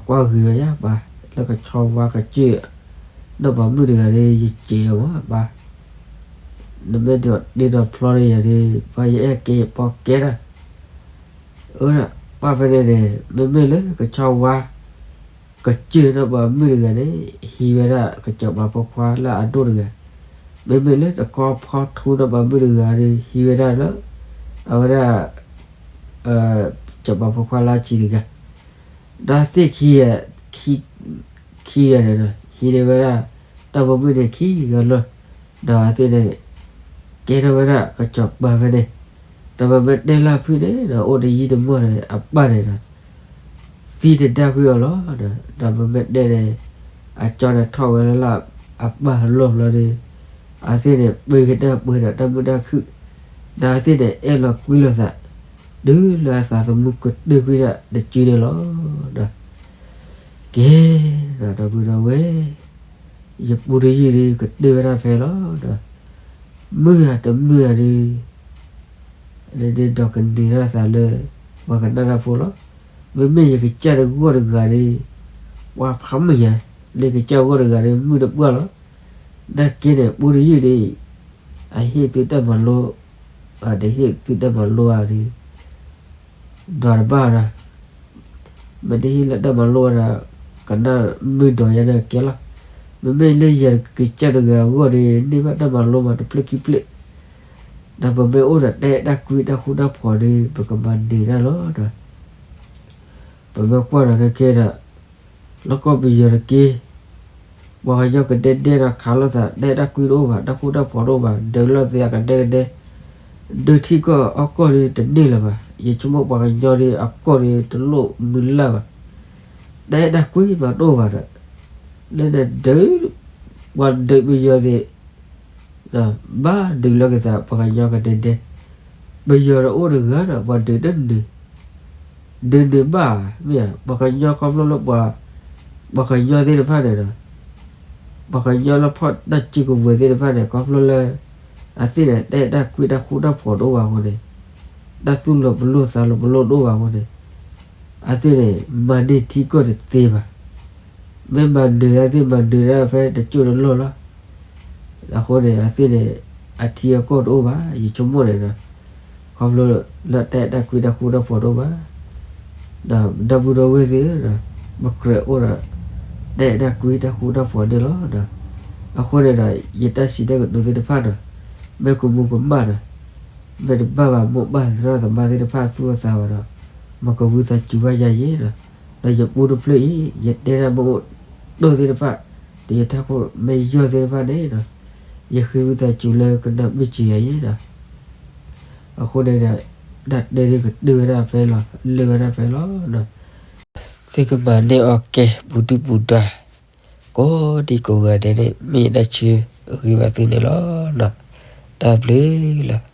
ကွၢ်ဂ့ၤဝဲယါပၢ်, လၢကဆီဝါကစၢၢ် နီၢ်ပၤမုၣ်တဂၤဒီး ယစဲးအီၤမးပၢ်, နမ့ၢ်ဒိးတ့ဒိးဖျီဒီးယၤဒီး ပၢ်ယအဲၣ်ကဲယပီၢ်ကဲတၢ်, အၢ ပၢ်ဖဲန့ၣ်န့ၣ် မ့မ့ၢ်လၢကဆီဝါ ကစၢၢ်နီၢ်ပၤမုၣ်တဂၤန့ၣ် ဟံးဝဲဒၣ်ကစီၤပၤဖိခွါလၢအဒိၣ်တဂၤ, မ့မ့ၢ်လၢတကီၢ်ဖီထူနီၢ်ပၤမုၣ်တဂၤဒီး ဟံးဝဲဒၣ်လၢ အဝဲဒၣ် စီၤပၤဖိခွါလၢအဆံးတဂၤ, ဒီးသ့ၣ်ခံဂၤ ခံဂၤန့ၣ်ဒီး ဟံးန့ၢ်ဝဲဒၣ် တၢ်ပိာ်မုၣ်န့ၣ်ခံဂၤလီၤ, ဒီးအသ့ၣ်န့ၣ် ကဲထီၣ်ဝဲဒၣ်ကစီၤပၤဖဲန့ၣ်, ဒီးပမ့ၢ်တဲလၢဖုၣ်န့ၣ်ဒီး အိၣ်တယံာ်တမီၢ်န့ၣ် အပၢ်န့ၣ်ဒီး သံတဒါကွံာ်အီၤလီၤ. ဒီးပမ့ၢ်တဲန့ၣ် အကၠီန့ၣ်ထီၣ်ဝဲလၢ အပၢ်အလီၢ်ဘျီဒီး အသ့ၣ်န့ၣ် ပှ့ၤကတၢၢ်ပှ့ၤဒီးတၢ်မုာ်တၢ်ခုၣ်, ပ ဒီးအဝဲသ့ၣ်န့ၣ် အဲၣ်လီၤကွံလီၤသး တုၤလၢအသးသမူကတၢၢ်ကွံာ်ဒၣ်တစုန့ၣ်လီၤ. ကဲ, ဒီပုၢ်ဒီဝဲၢ်, ယပူတယုၢ်ဒုး ကတၢၢ်ဝဲဒၣ်ဖဲလီၤ. မုာ်ဧါတမုာ်ဧါဒုး ဒ်ဒိးကန့ၢ်ထီၣ်သးလၢ ပှၤကနၣ်တၢ်ဖိလီၤ. မ့မ့ၢ်ယကစၢ်တဂီၢ်တဂၤဒီး ပှၤဖးမုာ်ညါ, လၢယကစၢ်ဂီၢ်တဂၤဒီး မုာ်တပှၢ်လီၤ. နာ်က့န့ၣ် ပူတယုၢ်ဒီး အဟ့ၣ်သုတၢ်မၤလိ, အတဟ့ၣ်သုတၢ်မၤလိဧါဒီး ဒွးတဘၣ်ဒီး မ့ၢ်တဟ့ၣ်လၢတၢ်မၤလိဝဲဒီး ကနၣ်မုာ်ဒီးယၤန့ၣ်ကဲလီၤ. မ့မ့ၢ်လၢယကစၢ်တဂၤအဂီၢ်ဒီး န့ၢ်ဘၣ်တၢ်မၤလိမးတဖျၢၣ်ခံဖျၢၣ်, ဒီးပမ့ၢ်အိၣ်ဒီးတၢ်အဲၣ်တၢ်ကွံတၢ်ဃူတၢ်ဖိးဒီး ပကမၤန့ၢ်တၢ်လီၤဒီး ပမ့ၢ်ကွၢ်ဒီးခဲခဲဒီး လီၢ်ကီၢ်ပယီၤတက့ၢ်, ပှၤကညီကဒဲကဒဲဒီးခးလိာ်သး တၢ်အဲၣ်တၢ်ကွံတအိၣ်ဘၣ်, တၢ်ဃူတၢ်ဖိးတအိၣ်ဘၣ်, ဒုးလိာ်သးကဒဲကဒဲ, ဒုးထံကီၢ်အီၣ်ကီၢ်ဒီးတန့ၢ်လၢၤဘၣ်. ယဆိကမိၣ်ပှၤကညီဒီးအကီၢ်ဒီးတလိၣ်မုၢ်လၢ်ဘၣ်, တၢ်အဲၣ်တၢ်ကွံမးတအိၣ်ဘၣ်ဒီး လၢနဒုး, ပှၤဒုးပယီၤသ့ၣ် ဘၣ်ဒုးလီၤက့ၤသး ပှၤကညီကဒဲဒဲ, ပယီၤဒီးအိၣ်တဂၤဒီး ပှၤဒုးတနုၤ, ဒုးန့ၢ်ဘၣ်, မ့ၢ်ဧါ, ပှၤကညီခီဖျိလၢပှၤ, ပှၤကညီသ့ၣ်တဖၣ်န့ၣ်ဒီး, ပှၤကညီလၢဖီၣ်တၢ်စုကဝဲၤသ့ၣ်တဖၣ်န့ၣ် ခီဖျိလၢ အသ့ၣ်န့ၣ် တၢ်အဲၣ်တၢ်ကွံတၢ်ဃူတၢ်ဖိးတအိၣ်ဘၣ်အဃိန့ၣ်, တၢ်သူၣ်လီၤပလိာ်သးလီၤပလိာ်တအိၣ်ဘၣ်အဃိန့ၣ် အသ့ၣ်န့ၣ် မၤန့ၢ်ထံကီၢ်တသ့ဘၣ်. မ့ၢ်မၤနၢၤအသ့ၣ်မၤနၢၤဒၣ်ဖဲတကၠိၢ်တလီၢ်လီၤ. အဃိန့ၣ် အသ့ၣ်န့ၣ် အထံအကီၢ်တအိၣ်ဘၣ် ယဆိကမိၣ်န့ၣ်ဒီး, ခီဖျိလၢတၢ်အဲၣ်တၢ်ကွံတၢ်ဃူတၢ်ဖိးတအိၣ်ဘၣ်. ဒီးဒီပုၢ်ဒီဝဲၢ်သ့ၣ်ဧၢ, ပကြၢးအိၣ်ဒီး တၢ်အဲၣ်တၢ်ကွံတၢ်ဃူတၢ်ဖိးန့ၣ်လီၤ. အဃိန့ၣ်ဒီး ယတၢ်စံးတၢ်ကတိၤသ့ၣ်တဖၣ်ဒီး, မ့ၢ်ကမူၤကမၣ်ဒီး, မ့ၢ်တဘၣ်ဘၣ်မိၢ်ပၢ်သရၣ်သမါသ့ၣ်တဖၣ်အသူၣ်အသးဘၣ်ဒီး, မ်ကဝံသးစူၤဘၣ်ယၤယဲဒီး, ဒီးယပူတဖျၢၣ်အံၤ ယတဲတၢ်မ့ၢ်အိၣ်ဒိၣ်သ့ၣ်တဖၣ်, ဒီးယထးခိၣ်မ့ၢ်ယီၢ်သ့ၣ်တဖၣ်န့ၣ်ဒီး, ယဃ့ဝံသးစူၤလၢကနၣ်မုာ်စၢၤယၤယဲဒီး, အဃိန့ၣ်ဒီး တၢ်တဲဒုးကတၢၢ်ဝဲဒၣ်ဖဲလီၤ, လၢာ်ဝဲဒၣ်ဖဲလီၤ. သုကမၤန့ၢ်အီၤကဲ ပူၤဒုၣ်ပူၤဒါ ကိးဒံကိးဂၤဒဲးန့ၣ် မ့ၢ်ယတၢ်ဆၢဂ့ၤဘၣ်သုန့ၣ်လီၤ. တၢ်ဘျုးလီၤ.